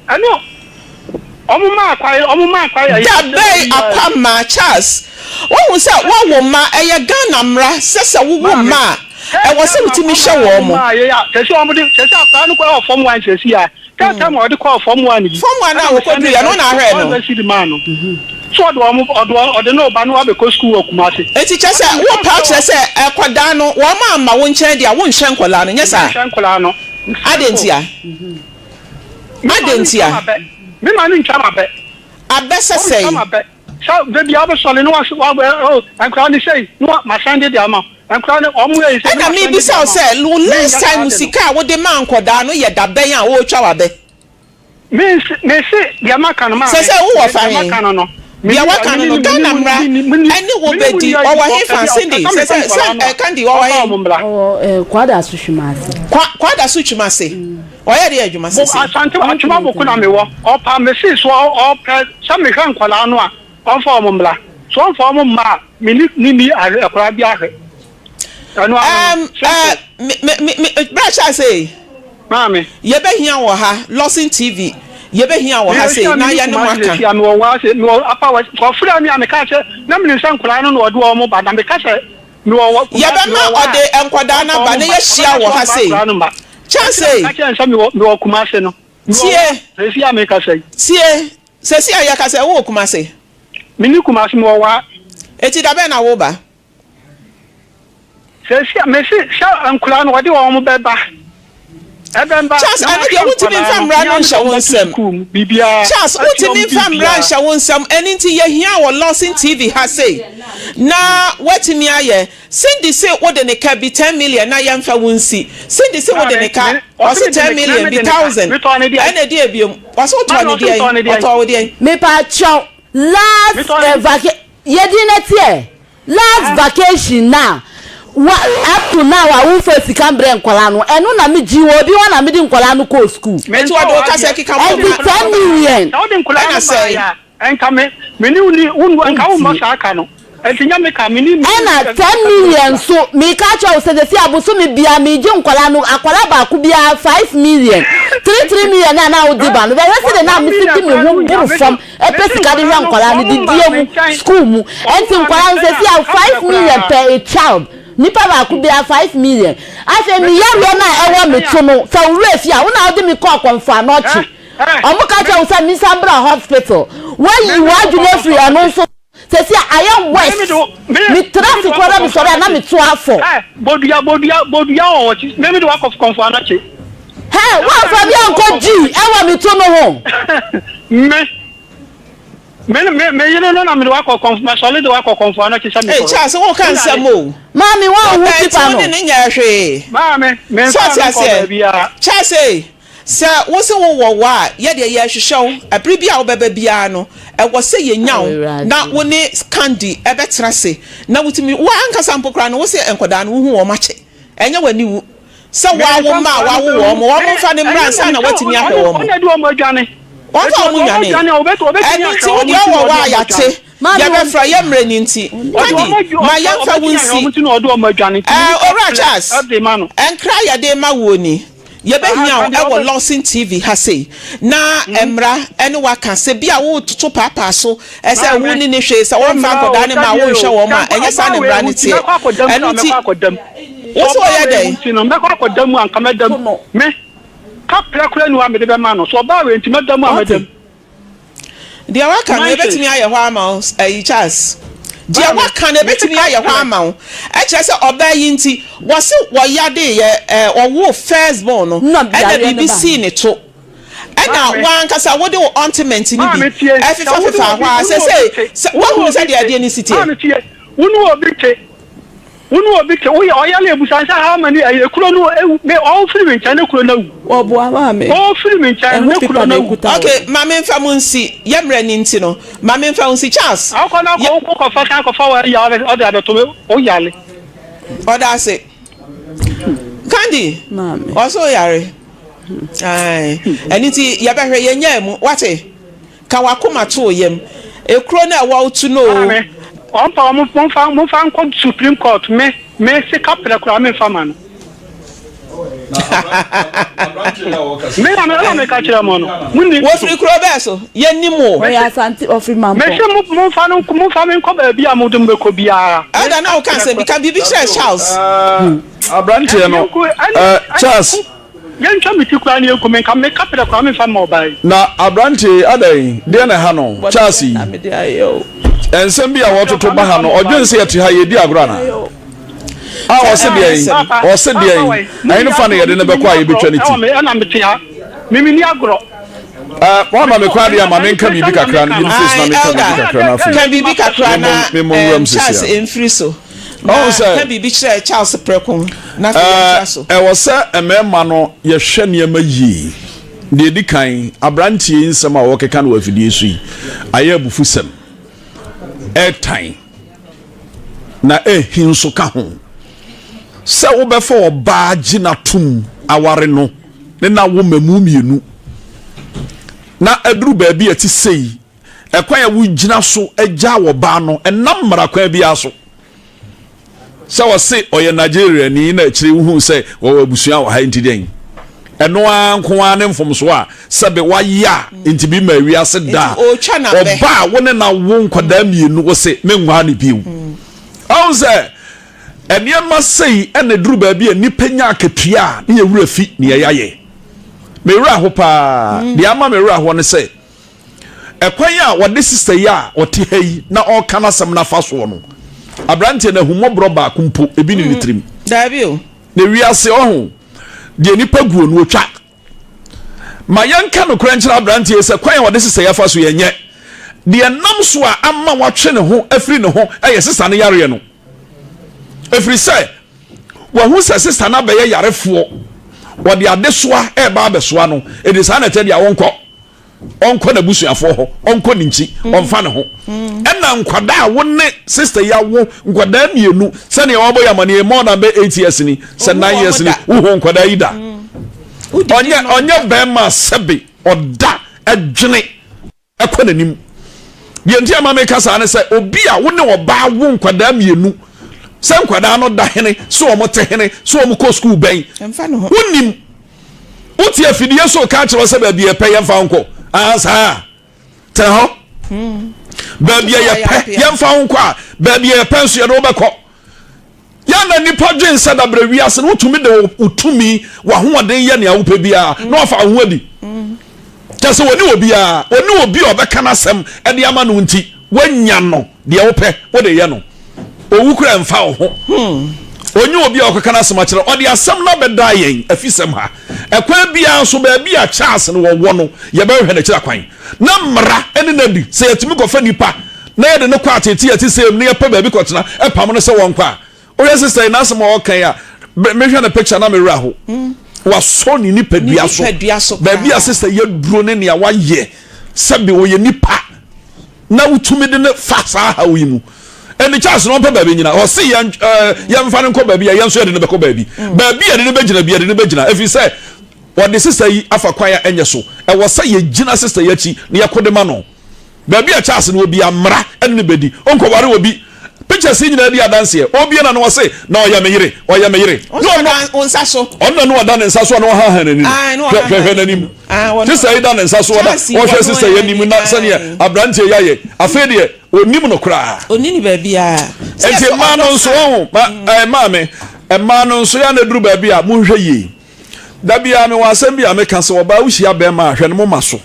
Ɛno wɔn maa kwan wɔn maa kwan ɛyɛ Da sɛ bɛn ɛyi ɛɛ Akwammaa Charles? Woahu sɛ woawo mma, ɛyɛ Ghana mmara sɛ sɛ wowo Maame, mma a, sɛ ɛwɔ sɛ sɛ wotumi makɔma hwɛ a wɔn. mo maa yɛ a, sɛsi wɔn de sɛsi akwadaa no kɔ ɛwɔ fam one sɛsi a, third time a ɔde kɔɔ fam one yi, Fam one a ɛna me sɛnde wɔkɔduruiɛ no, wo na ahwɛɛ no? 400 cedi maa no. So ɔde wɔn ɔde ɔde ne ɔba no abɛkɔ sukuu wɔ Kumasi. Enti kyerɛ sɛ Ɛna me worepɛ ka akyerɛ kyerɛ sɛ nkwadaa no wɔn amma wo nkyɛn deɛ a wonhwɛ nkwadaa no, nyɛ saa? Menhwɛ nkwadaa no. Adɛn Simple. ntia? Me ma Adɛn no ntwa ntia? m'abɛ. Me ma no ntwa m'abɛ. Abɛ sɛ Ɔntwa sɛn? m'abɛ. Sɛ da biara wobɛsɔre na was wa oh nkwadaa no sei na wa masan de de ama wo. Nkwadaa no wɔn yɛ sei na Ɛna masan de de mebisa wo ama wo. sɛ, wo Menyɛ last saa time ade no. sika a wode maa nkwadaa no yɛ da bɛn a woretwa w'abɛ? Mese mese deɛ maka no Sɛ maame. sɛ wowɔ fa Deɛ he? maka no no. Deɛ Mene waka no mene no, ne mene Ghana mu mmara mene mene ɛne wo mene mu bɛdi. ni ayi Ɔwɔ ɔpɛ he fa? bi a ɔpɛ Cindy, sɛ sɛ mehwɛ sɛ nkwadaa sɛ no a eh, Candy, ɔwɔ ɔmfa he? wɔn mmra. Ɔwɔ eh, Kwada so Twumase. Kwa, Kwada so Twumase. Ɔyɛ deɛ adwuma Bo sese? Asante Atwema Boko na mewɔ. Ɔpa mese so ɔpɛ sɛ mehwɛ nkwadaa no a ɔmfa wɔn mmra. So ɔmfa wɔn mma a mene ne ni ahwɛ akwadaa bi ahwɛ. Ɛno ano no Um, simple. eh, me, me, me, me, bra kyɛ sei. Maame. Yɛbɛhia wɔ ha, Lawson TV. Yɛbɛhia wɔ ha sei, Meyɛ na me yɛne mo Kumasi aka. sɛsi a mewɔ wɔ ase mewɔ apa wɔ ɔfrɛ me a meka sɛ na menim sɛ nkwadaa no na ɔde wɔn ba na meka sɛ mewɔ wɔ Kumasi Yɛbɛma mewɔ wɔ a ɔde nkwadaa no ɔmfa aba wɔn na mma yɛahyia ɔbɛka wɔ sɛ ha ɔmfa sei. nkwadaa no mma Charles ɛnti na ei, meka kyerɛ no sɛ mewɔ mewɔ Kumasi no mewɔ tie, wɔ sɛsi a mekasa yi. tie, sɛsi a yɛkasa yi wowɔ Kumasi? Menni Kumasi mewɔ wɔ a. Enti da bɛn na woreba? Sɛsi a mese sɛ nkwadaa no wɔde wɔn bɛba ɛbɛba Charles, na ɛno deɛ mahwɛ wontumi nkwadaa mfa no mmara me no ara mede nhyɛ wɔn wo bɛto nsam. sukuu mu biribiara Charles, atua wontumi wɔn mfa mmara biribiara. nhyɛ wo nsam, ɛno nti yɛhia wɔ Lawson TV ha sei na woatumi ayɛ. Cindy se wode ne ka bi ten million na yɛmfa wo nsi. Cindy se wode Maame, ne ka, me, ɔse ɔse mede ten ne, me million bi mede ne ka, thousand, metɔɔ ne deɛn? ɛna ɛdeɛn biom? Ɔse wotɔɔ Maame, ne ɔse deɛn? metɔɔ ne deɛn? Ɔtɔɔ wo deɛn? Mepakyɛw, last Metɔɔ ne eh, vaca yɛ din na teɛ last vacation na wa up to now a wonfa sika mbrɛ nkwadaa no ɛno na me gyee wɔ obi hɔ na mede nkwadaa no kɔɔ school. Enti Mentɔɔ ɔde wo kasa w'adeɛ. keka bom Ɛnti na 10 million. Sɛ wode nkwadaa ɛna no sɛe. baeɛ a, nka me, me ne wo ni, wo, nka wommɔ Wontie. saa ka no. Ɛnti nyɛ me ka, me ne, me ne Ɛna 10 million nso meka akyerɛ wo sɛ sɛsi abosome biara megye nkwadaa no akwadaa baako biara 5 million 3 3 million a na wode ba no bɛhwɛ sɛdeɛ na One mesi million di me koraa no ho wonya. boro Mese, fam ɛpɛ mese sika de nkwadaa hwɛ no, nkwadaa no wɔn mmaa didie me mu nkyɛn, school mu wɔn ɛnti mmaa me nkwadaa no nkyɛn sɛsi a, a kaprɛ 5 million koraa. per a child nipa baako biara 5 million afei me Mese sɛ yareɛ no wɔn a mmaa me ɛwɔ me nkyɛn to a, no sɛ wo werɛ fi a wo na wode me kɔɔ kɔmfo anɔkye ɛ, ɛ, ɔmo ka me, kyerɛ wo sɛ mensan bra hospital me woayi mede wo w'adwene kɔ afiri kɔmfo ɛno anɔkye. nso Sɛsi a ayɛ Me worse. mede wo me Me tra me ase mede wo koraa akɔ na me kɔmfo sɔre a na anɔkye. me to afɔ. Ɛ bodua bodua bodua wɔ hɔ kyi me mede wo akɔ kɔmfo anɔkye. Hɛ Na wo woamfa na bi mede wo ankɔ kɔmfo G anɔkye. ɛwɔ me to no ho. Me me me me yere no na mede wo akɔ kɔmfo masɔre de wo akɔ kɔmfo anɔkye sɛ Ei mekɔ hɔ. Charles wo ka Wo nsɛm yare. o. Maame woanhu Ɔbaa nti tipa wo no. ne no nyɛɛ hwee. Maame So memfaa ɔte no nkɔɔ aseɛ? baabiara. Charles ei. Sɛ wo se wo wɔ wɔ a, yɛ deɛ yɛrehwehwɛ wo. Ɛbere bi a wobɛba biara no, ɛwɔ sɛ yɛnya wo na wo ne Candy bɛtena ase na wotumi, wo ankasa mpo koraa no, wo se nkwadaa no wohu wɔn akyɛ. Ɛnyɛ w'aniwu sɛ wo ara wo mma a woawo wɔn, wɔn mfa no mmra ansa na woatumi ahwɛ wɔn. Wɔmfa wɔn nnwane. Ɛno nti wo deɛ wowɔ wɔ a yɛate. Yɛbɛfrɛ, yɛ mmerɛ no nti. Candy, ma yɛmfa wo nsi. Ɛɛ, Owura Charles, nkra a yɛde rema woɔ ni. Yɛbɛhia wo wɔ Lawson TV ha sei na mmra ne wo aka. Sɛ bi a wototo paapaa so sɛ wo ne ne hwee, sɛ wɔmfa nkɔdaa no mma a wonhwɛ wɔn a, ɛnyɛ saa na mmra no teɛ. Ɛno nti, wo nso woyɛ dɛn? Deɛ waka no ɛbɛtumi ayɛ hɔ ama wo ɛyi Charles. Deɛ waka no ɛbɛtumi ayɛ hɔ ama wo. Ɛkyerɛ sɛ ɔbaa yi nti wɔse wɔyade yɛ ɛɛ ɔwoo first born no ɛna biribi sii ne to. Ɛna wankasa wode wo ointment no bi ɛfefa fefa hɔ a sɛsɛ sɛ woahunu sɛ deɛ adeɛ no si teɛ. Wo ne obi te Wo ne obi te, woyɛ ɔyare abusa sɛ how many ɛyɛ kuro no ewu me ɔfiri me nkyɛn ne kuro no awu. Wɔboa maame. Ɔfiri me nkyɛn no Ɛho ne kuro pipa no na awu. ekuta Ok wo. ma me nfa mo nsi yɛ mmerɛ no nti no ma me nfa wo nsi Charles Akɔ na yɛ. akɔ wokɔ kɔfa san kɔfa wɔ ɛyɛ ɔde abɛto me wo yare. Ɔda ase. Candy, ɔsɛ oyare. Ɛno nti yɛbɛhwɛ yɛnyaa mu wate ka wakoma to yam ekuro no a ɛwɔ wotu no o. Ɔmpa ɔmo momfa momfa nkɔ supreme court me me sika prɛ koraa memfa ma no. Me na me na meka kyerɛ mo no. Mo ni. Wofiri kuro bɛɛ so yɛnim wo. Ɔyɛ Asante ɔfiri Mampɔn. Mese mo momfa no momfa me nkɔ baabi a mode mo bɛkɔ biara. Elder na woka asɛm bi ka biribi kyerɛ Charles. Aberanteɛ no, Charles. Yɛntwa me ti koraa na yɛnku me, nka me kaprɛ koraa memfa mma ɔbaa yi. Na aberanteɛ yi, adɛn, deɛn na ɛha no? Charles yi, nsɛm bi a wɔtoto ba ha no, ɔdwene sɛ yɛte ha yɛredi agorɔ anaa? A ɔse deɛn? Ɔse deɛn? Ɛhefa na yɛde no bɛkɔ a yɛbɛtwa ne ti? Ɛna mete ha, me menni agorɔ. Woama me kwan deɛ a, ma menka biribi kakra, yi me face na menka biribi kakra na afei Ka biribi kakra na memmɔ nwura mu Charles seesei ara. mfiri so. Na Ɔhu sɛ. ka biribi kyerɛ Charles prɛko na afei yɛntoa so. Ɛwɔ sɛ mmarima no yɛhwɛ nneɛma yie. Deɛ ɛdi kan, aberanteɛ yi nsɛm a ɔrekeka no wɔ afidie so yi, ayɛ abufusɛm, ɛretan, na ɛrehi nso ka ho. Sɛ wobɛfa ɔbaa gye no atom aware no ne no awo mmamu mmienu, na aduru baabi a ɛte sei, Ɛkwan a wogyina so gyaa ɔbaa no, ɛnam mmara kwan biara so. Sɛ ɔse ɔyɛ Nigeriani na akyire wohu sɛ wɔwɔ abusua wɔ ha nti dɛn? Ɛno ara nko ara ne mfomsoɔ a sɛbe wayɛ a nti bi ma wiase da a ɔbaa a wo ne no awo nkwadaa mmienu wo se menwaa no bio. Ɔhu sɛ nneɛma sei ɛna ɛduru baabi a nnipa nya akatua a ne yɛ werɛ fi nea yɛayɛ. Me werɛ aho paa. Deɛ ama me werɛ ahoɔ ne sɛ Ɛkwan a wɔde sista yi a ɔte ha yi na ɔreka n'asɛm no afa soɔ no, aberanteɛ no ahummɔborɔ baako mpo, ebi ne ne mm. tirim. Daabi o. Na wiase ɔho, deɛ nipa guo no otwa. Ma yɛnka nokorɛ nkyerɛ aberanteɛ sɛ kwan a wɔde sista yi afa so yɛnyɛ. Deɛ nam so a ama watwe ne ho afiri ne ho yɛ sista no yareɛ no. Ɛfiri sɛ, wahu sɛ sista no abɛyɛ yarefoɔ, wɔde adesoa ɛreba abɛsoa no, ɛdi saa na ɛtɛ deɛ wɔnkɔ. ɔnkɔ n'abusuafoɔ hɔ ɔnkɔ ne nkyi mm. ɔmfa ne ho mm. ɛna nkwadaa a wo ne sister yi awo nkwadaa mmienu sɛnea wɔabɔ yɛ amaneɛ more than bɛ eight years ni sɛ nine years ni wohu nkwadaa yi da mm. ɔnyɛ ɔnyɛ bɛrima sɛbe ɔda ɛdwene ɛkɔ n'anim deɛ nti ama meka saa ne sɛ obi a wo ne ɔbaa wo nkwadaa mmienu sɛ nkwadaa no da hene sɛ wɔn te hene sɛ wɔn kɔ sukuu bɛn wonim Wote afidie so ka kyerɛ sɛ baabi yɛpɛ yɛmfa wo nkɔ. Ah, saa. Tena hɔ. Hmm. Baabi a yɛpɛ yɛmfa wo nkɔ a, baabi a yɛpɛ nso yɛde wobɛkɔ. Yɛn na nipa dwen sɛ dabrɛ wiase no wotumi de wo tumi w'ahoɔden yɛ nea wopɛ biara na wafa wo ho adi. Hmm. Kyɛ sɛ wɔne obiara, wɔne obi a ɔbɛka n'asɛm de ama no nti, woanya no. Deɛ wopɛ, wode yɛ no. Owu koraa mfa wo ho. Ɔnyɛ obi a ɔkɔka n'asɛm akyerɛ. Ɔde asɛm no abɛdaa yɛn afisɛm ha. Ɛkwan biara so, baabi a Charles no wɔwɔ no, yɛbɛhwehwɛ n'akyiri akwan. Na mmara ne no adi. Sɛ yɛtumi kɔfa nipa na yɛde no kɔ ateetee a ɛte sɛɛ mu na yɛpɛ baabi kɔtena pam no sɛ wɔnkɔ a, Wohwɛ sister yi n'asɛm a ɔka yi a, mehwɛ ne picture na me werɛ aho. Mm. Wasɔ ne nipadua so. Baabi a sister yi aduro ne nea wayɛ sɛbi ɔyɛ nipa na wotumi de ne fa saa haw yi mu. Ɛne Charles na ɔmpɛ baabi nyina. Ɔse yɛn yɛmfa no nkɔ baabi a yɛn nso yɛde no bɛkɔ baabi. Mm. Baabi a yɛde no bɛgyina bi yɛde no bɛgyina. Ɛfiri sɛ wɔde sister yi afa kwan a ɛnyɛ so. Ɛwɔ sɛ yɛgyina sister yi akyi na yɛko de ma no. Baabi a Charles no wɔ biara mmara ne no bɛdi. Ɔnkɔware obi. Pictures yi nyinaa di adanseɛ. Ɔbie n'ano ɔse, na ɔyɛ me yere, ɔyɛ me yere. Ɔno Na ɔno, ɔda wo nsa so. ɔno na na ɔda ne nsa so a na ɔhaha n'ani no. Ae, na Hwɛ, hwɛ, ɔhaha hwɛ n'ani n'anim. no. Ae, ɔno, Sista yi da ne nsa so, ɔda, Charles yi, ɔhwɛ ɔno sista yi anim ae, na sɛdeɛ ae. aberanteɛ yi ayɛ. Afei deɛ, ɔnnim no koraa. Ɔnni no baabiara. Sɛ Enti yɛsɛ mmaa no ɔdɔ nso, sa. ɔho, ma, ɛɛ, maame, mmaa no nso, yɛ a na ɛduru baabi a, monhwɛ yie. Da biara mewɔ asɛm bi a meka sɛ, ɔbaa wohyia bɛrima a, hwɛ ne moma so.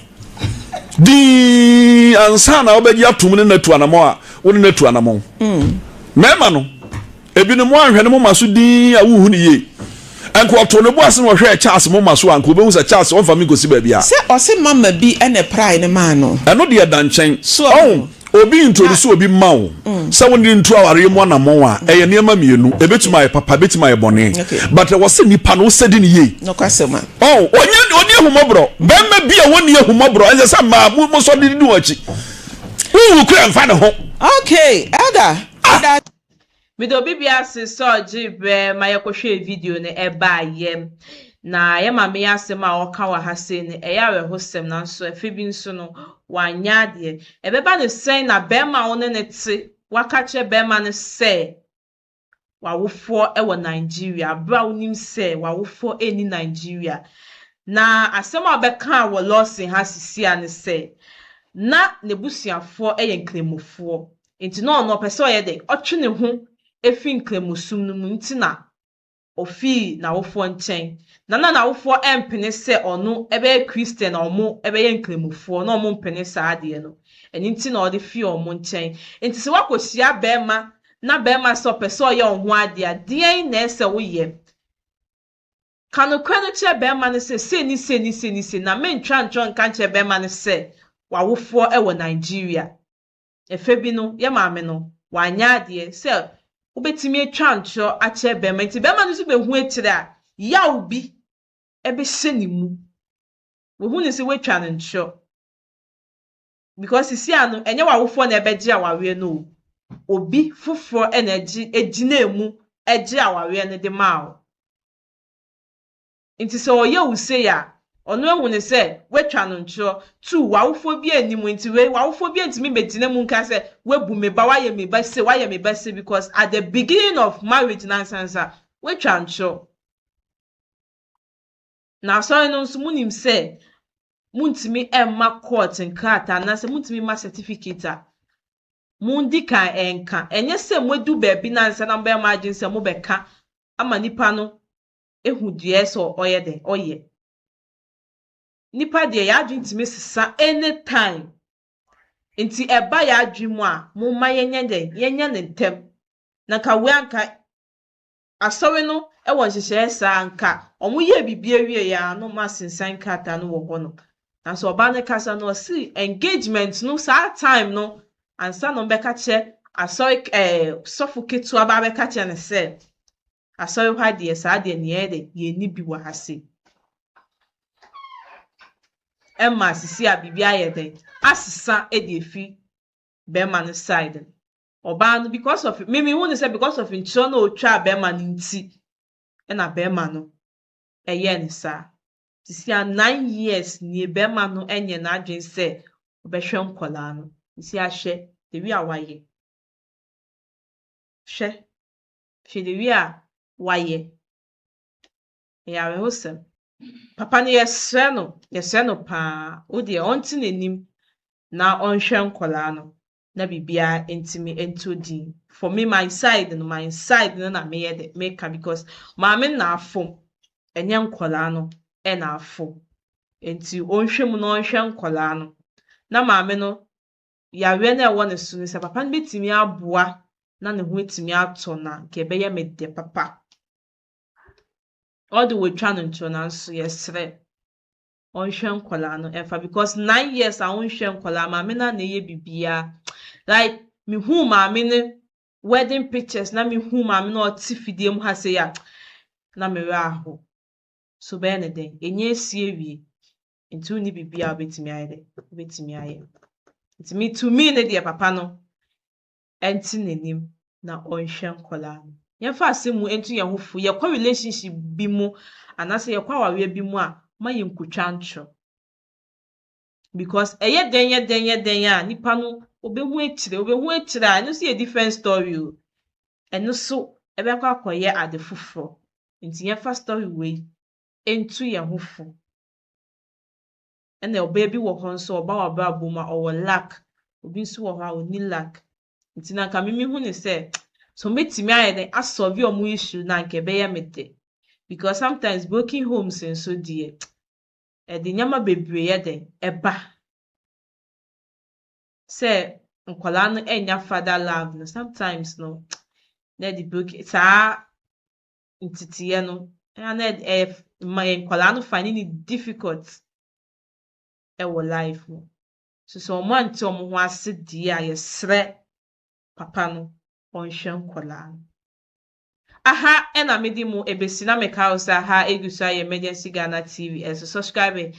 Dinn ansa na wobɛgye atom ne no atu anamɔn a, wo ne no atu anamɔn. Mmarima no, ebinom woanhwɛ ne moma so dinn a wonhu no yie. Anka ɔtoo ne bo ase na ɔhwɛɛ Charles moma so a, anka obehu sɛ Charles ɔmfa me nkɔsi baabiara. Sɛ ɔse mama bi na ɛprae no maa no. Ɛno deɛ da nkyɛn. So Ɔho, ɔho. obi introduce obi ma wo sɛ wo ne no ntu awareɛ mu anamɔn a, ɛyɛ nneɛma mmienu. Ɛbɛtumi ayɛ papa, ɛbɛtumi ayɛ bɔne. But ɛwɔ sɛ nipa no wosɛdi no yie. Nokwasɛm a. Oh, ɔnyɛ ɔni ahummɔborɔ. Bɛrima bi a wɔnni ahummɔborɔ, ɛnsɛ sɛ mmaa mo mo sɔ de di wɔn akyi. Wowu kura mfa ne ho. Okay, Elder. Ah. Meda. Meda obi biara ase sɛ ɔgyee berɛ ma yɛkɔhwɛɛ video no ɛbaeɛ. Na yɛ maame yi asɛm a ɔka wɔ ha sei no, ɛyɛ awerɛhosɛm nanso ɛfɛ bi nso no, wanyɛ adeɛ. Ɛbɛba no sɛn na bɛrima a wo ne no te, waka kyerɛ bɛrima no sɛ w'awofoɔ wɔ Nigeria berɛ a wonim sɛ w'awofoɔ nni Nigeria. Na asɛm a ɔbɛkaa wɔ Lawson ha sisi a ne sɛ, na n'abusuafoɔ yɛ Nkramofoɔ, nti na ɔno ɔpɛ sɛ ɔyɛ dɛn? Ɔtwe ne ho firi Nkramosom no mu nti na Ɔfii n'awofoɔ nkyɛn, na na n'awofoɔ mpene sɛ ɔno bɛyɛ Christian na wɔn bɛyɛ Nkramofoɔ, na wɔn mpene saa adeɛ no. Ɛno nti na ɔde fii wɔn nkyɛn. Nti sɛ woakɔhyia barima na barima sɛ ɔpɛ sɛ ɔyɛ wo ho adeɛ a, deɛn na ɛsɛ woyɛ? Ka nokorɛ no kyerɛ barima no sɛ sei ne sei ne sei ne sei, na mentwa ntorɔ nka nkyerɛ barima no sɛ w'awofoɔ wɔ Nigeria. Ɛfɛ bi no, yɛ maame no, wanyɛ adeɛ sɛ wobɛtumi atwa ntorɔ akyerɛ bɛrima nti bɛrima no nso bɛhu akyire a, yaw bi bɛhyɛ ne mu. Wahu no sɛ woatwa no ntorɔ. Because sisi ano, ɛnyɛ w'awofoɔ na ɛbɛgye awareɛ no o. Obi foforɔ na ɛgye, ɛgyinaa mu gye awareɛ no de maa wo. Nti sɛ ɔyɛ wo sei a, ɔno ahu no sɛ woatwa no ntorɔ. Two, w'awofoɔ biara nni mu, nti wei w'awofoɔ biara ntumi mmɛgyina mu nka sɛ woabu me ba, woayɛ me ba sei, woayɛ me ba sei because at the beginning of marriage no ansansa woatwa ntorɔ. Na asɔre no nso monim sɛ montumi mma court nkrataa anaasɛ montumi mma certificate a mondi kan nka. Ɛnyɛ sɛ moadu baabi no ansa na mobɛyɛ mo adwene sɛ mobɛka ama nipa no ehu deɛ sɛ ɔyɛ dɛn ɔyɛ. Nipa deɛ y'adwene tumi sesa anytime nti ɛba y'adwene mu a momma yɛnyɛ dɛn yɛnyɛ no ntɛm na nka wei anka asɔre no wɔ nhyehyɛeɛ saa anka ɔmo yɛɛ biribi awieɛ a na ɔmo asensan krataa no wɔ hɔ nom. Nanso ɔbaa no kasa no ɔse engagement no saa time no ansa na ɔmo bɛka kyerɛ asɔre ɛɛ sɔfo ketewa ba abɛka kyerɛ no sɛ Asɔre hɔ adeɛ, saa deɛ nea ɛyɛ dɛ, yɛnni bi wɔ ha sei. Ɛma sisi a biribi ayɛ dɛn, asesa de afi bɛrima no side no. Ɔbaa no because of, me mehu no sɛ because of nkyerɛ no a ɔtwaa bɛrima no nti, ɛna bɛrima no ɛyɛɛ no saa. Sisi a 9 years nie bɛrima no nyɛ n'adwene sɛ ɔbɛhwɛ nkwadaa no. Sisi a hwɛ the way a wayɛ. Hwɛ. Hwɛ the way a wayɛ. Ɛyɛ awerɛhosɛm. Papa no yɛsrɛ no, yɛsrɛ no paa, wo deɛ ɔnte n'anim na ɔnhwɛ nkwadaa no na biribiara ntumi ntɔ din. For me, my side no, my side no na meyɛ dɛ meka because maame no na afom, ɛnyɛ nkwadaa no na afom. Nti ɔnhwɛ mu na ɔnhwɛ nkwadaa no. Na maame no yareɛ no a ɛwɔ ne so no, sɛ papa no bɛtumi aboa na ne ho atumi atɔ no a, nka ɛbɛyɛ me dɛ papa. Ɔde wɔatwa no ntorɔ nanso yɛsrɛ ɔnhwɛ nkwadaa no ɛmfa because 9 years a wonhwɛ nkwadaa, maame no a na ɛyɛ biribiara. Like mehuu maame no wedding pictures na mehuu maame no a ɔte fidie mu ha sei a, na me werɛ aho. So bɛyɛ ne dɛn? Ɛnyɛ asi awie. Nti wonni biribiara a wobɛtumi ayɛ dɛ, wobɛtumi ayɛ. Nti me to me ne deɛ papa no ɛnte n'anim na ɔnhwɛ nkwadaa no. Yɛmfa asɛm mu nto yɛn ho fo. Yɛkɔ relationship bi mu anaasɛ yɛkɔ awareɛ bi mu a, ma yɛnkotwa ntorɔ. Because ɛyɛ dɛn yɛ dɛn yɛ dɛn a nipa no obehu akyire, obehu akyire a ɛno nso yɛ different story o. Ɛno nso ɛbɛkɔ akɔyɛ ade foforɔ. Nti yɛmfa story wei nto yɛn ho fo. Ɛna ɔbaa bi wɔ hɔ nso ɔba w'abrabɔ mu a ɔwɔ luck. Obi nso wɔ hɔ a ɔnni luck. Nti na nka me mehu ne sɛ, sɛ ɔmɛtumi ayɛ dɛn asolve ɔmo issue na nka ɛbɛyɛ me dɛ. Because sometimes broken homes nso deɛ, ɛde nneɛma bebree yɛ dɛn ɛba. Sɛ nkwadaa no nya father love no, sometimes no, na ɛde broken saa nteteeɛ no, ɛyɛ a na ɛyɛ ma nkwadaa no find it difficult ɛwɔ life mu. So sɛ ɔmo ante ɔmo ho ase deɛ a, yɛsrɛ papa no ɔnhwɛ nkwadaa no. Aha ɛna mede mu ebesi na meka wo sɛ aha egu so ayɛ Emergency Ghana TV. Ɛso subscribe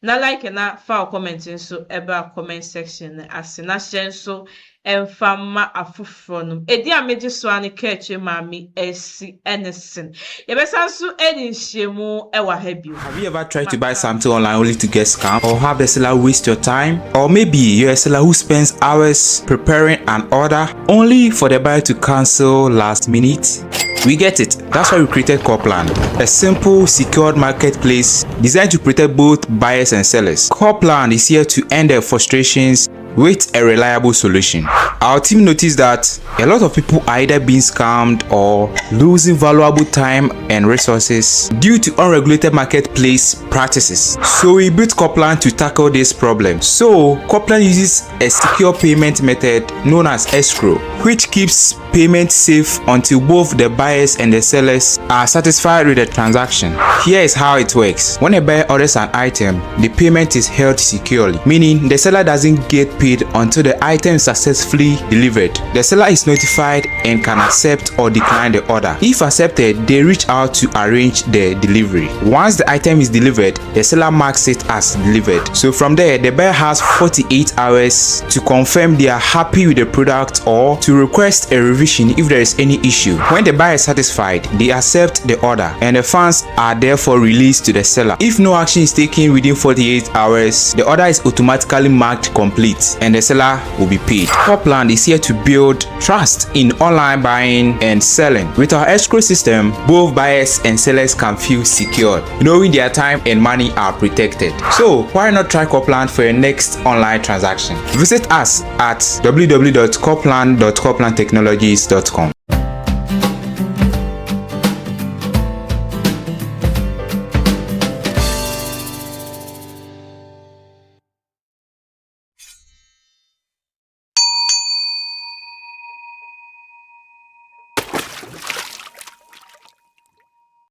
Na like na fa wo comment nso bra comment section no ase na hyɛ nso mfa mma afoforɔ nom. Edin a megye so ara ne Kaakyire Maame Asi Ennison. Yɛbɛsan nso adi nhyiamu wɔ ha bio. Have you ever tried to buy something online only to get scammed or have the seller waste your time? Or maybe you're a seller who spends hours preparing an order only for the buyer to cancel last minute? We get it. That's why we created Corplan, a simple, secured marketplace designed to protect both buyers and sellers. Corplan is here to end their frustrations with a reliable solution. Our team noticed that a lot of people are either being scammed or losing valuable time and resources due to unregulated marketplace practices. So we built Corplan to tackle this problem. So Corplan uses a secure payment method known as escrow, which keeps payment safe until both the buyers and the sellers are satisfied with the transaction. Here is how it works. When a buyer orders an item, the payment is held securely, meaning the seller doesn't get paid until the item is successfully delivered. The seller is notified and can accept or decline the order. If accepted, they reach out to arrange the delivery. Once the item is delivered, the seller marks it as delivered. So from there, the buyer has 48 hours to confirm they are happy with the product or to request a revision if there is any issue. When the buyer is satisfied, they accept the order and the funds are therefore released to the seller. If no action is taken within 48 hours, the order is automatically marked complete and the seller will be paid. Corplan is here to build trust in online buying and selling. With our escrow system, both buyers and sellers can feel secured, knowing their time and money are protected. So why not try Corplan for your next online transaction? Visit us at www.corplan.corplantechnologies.com.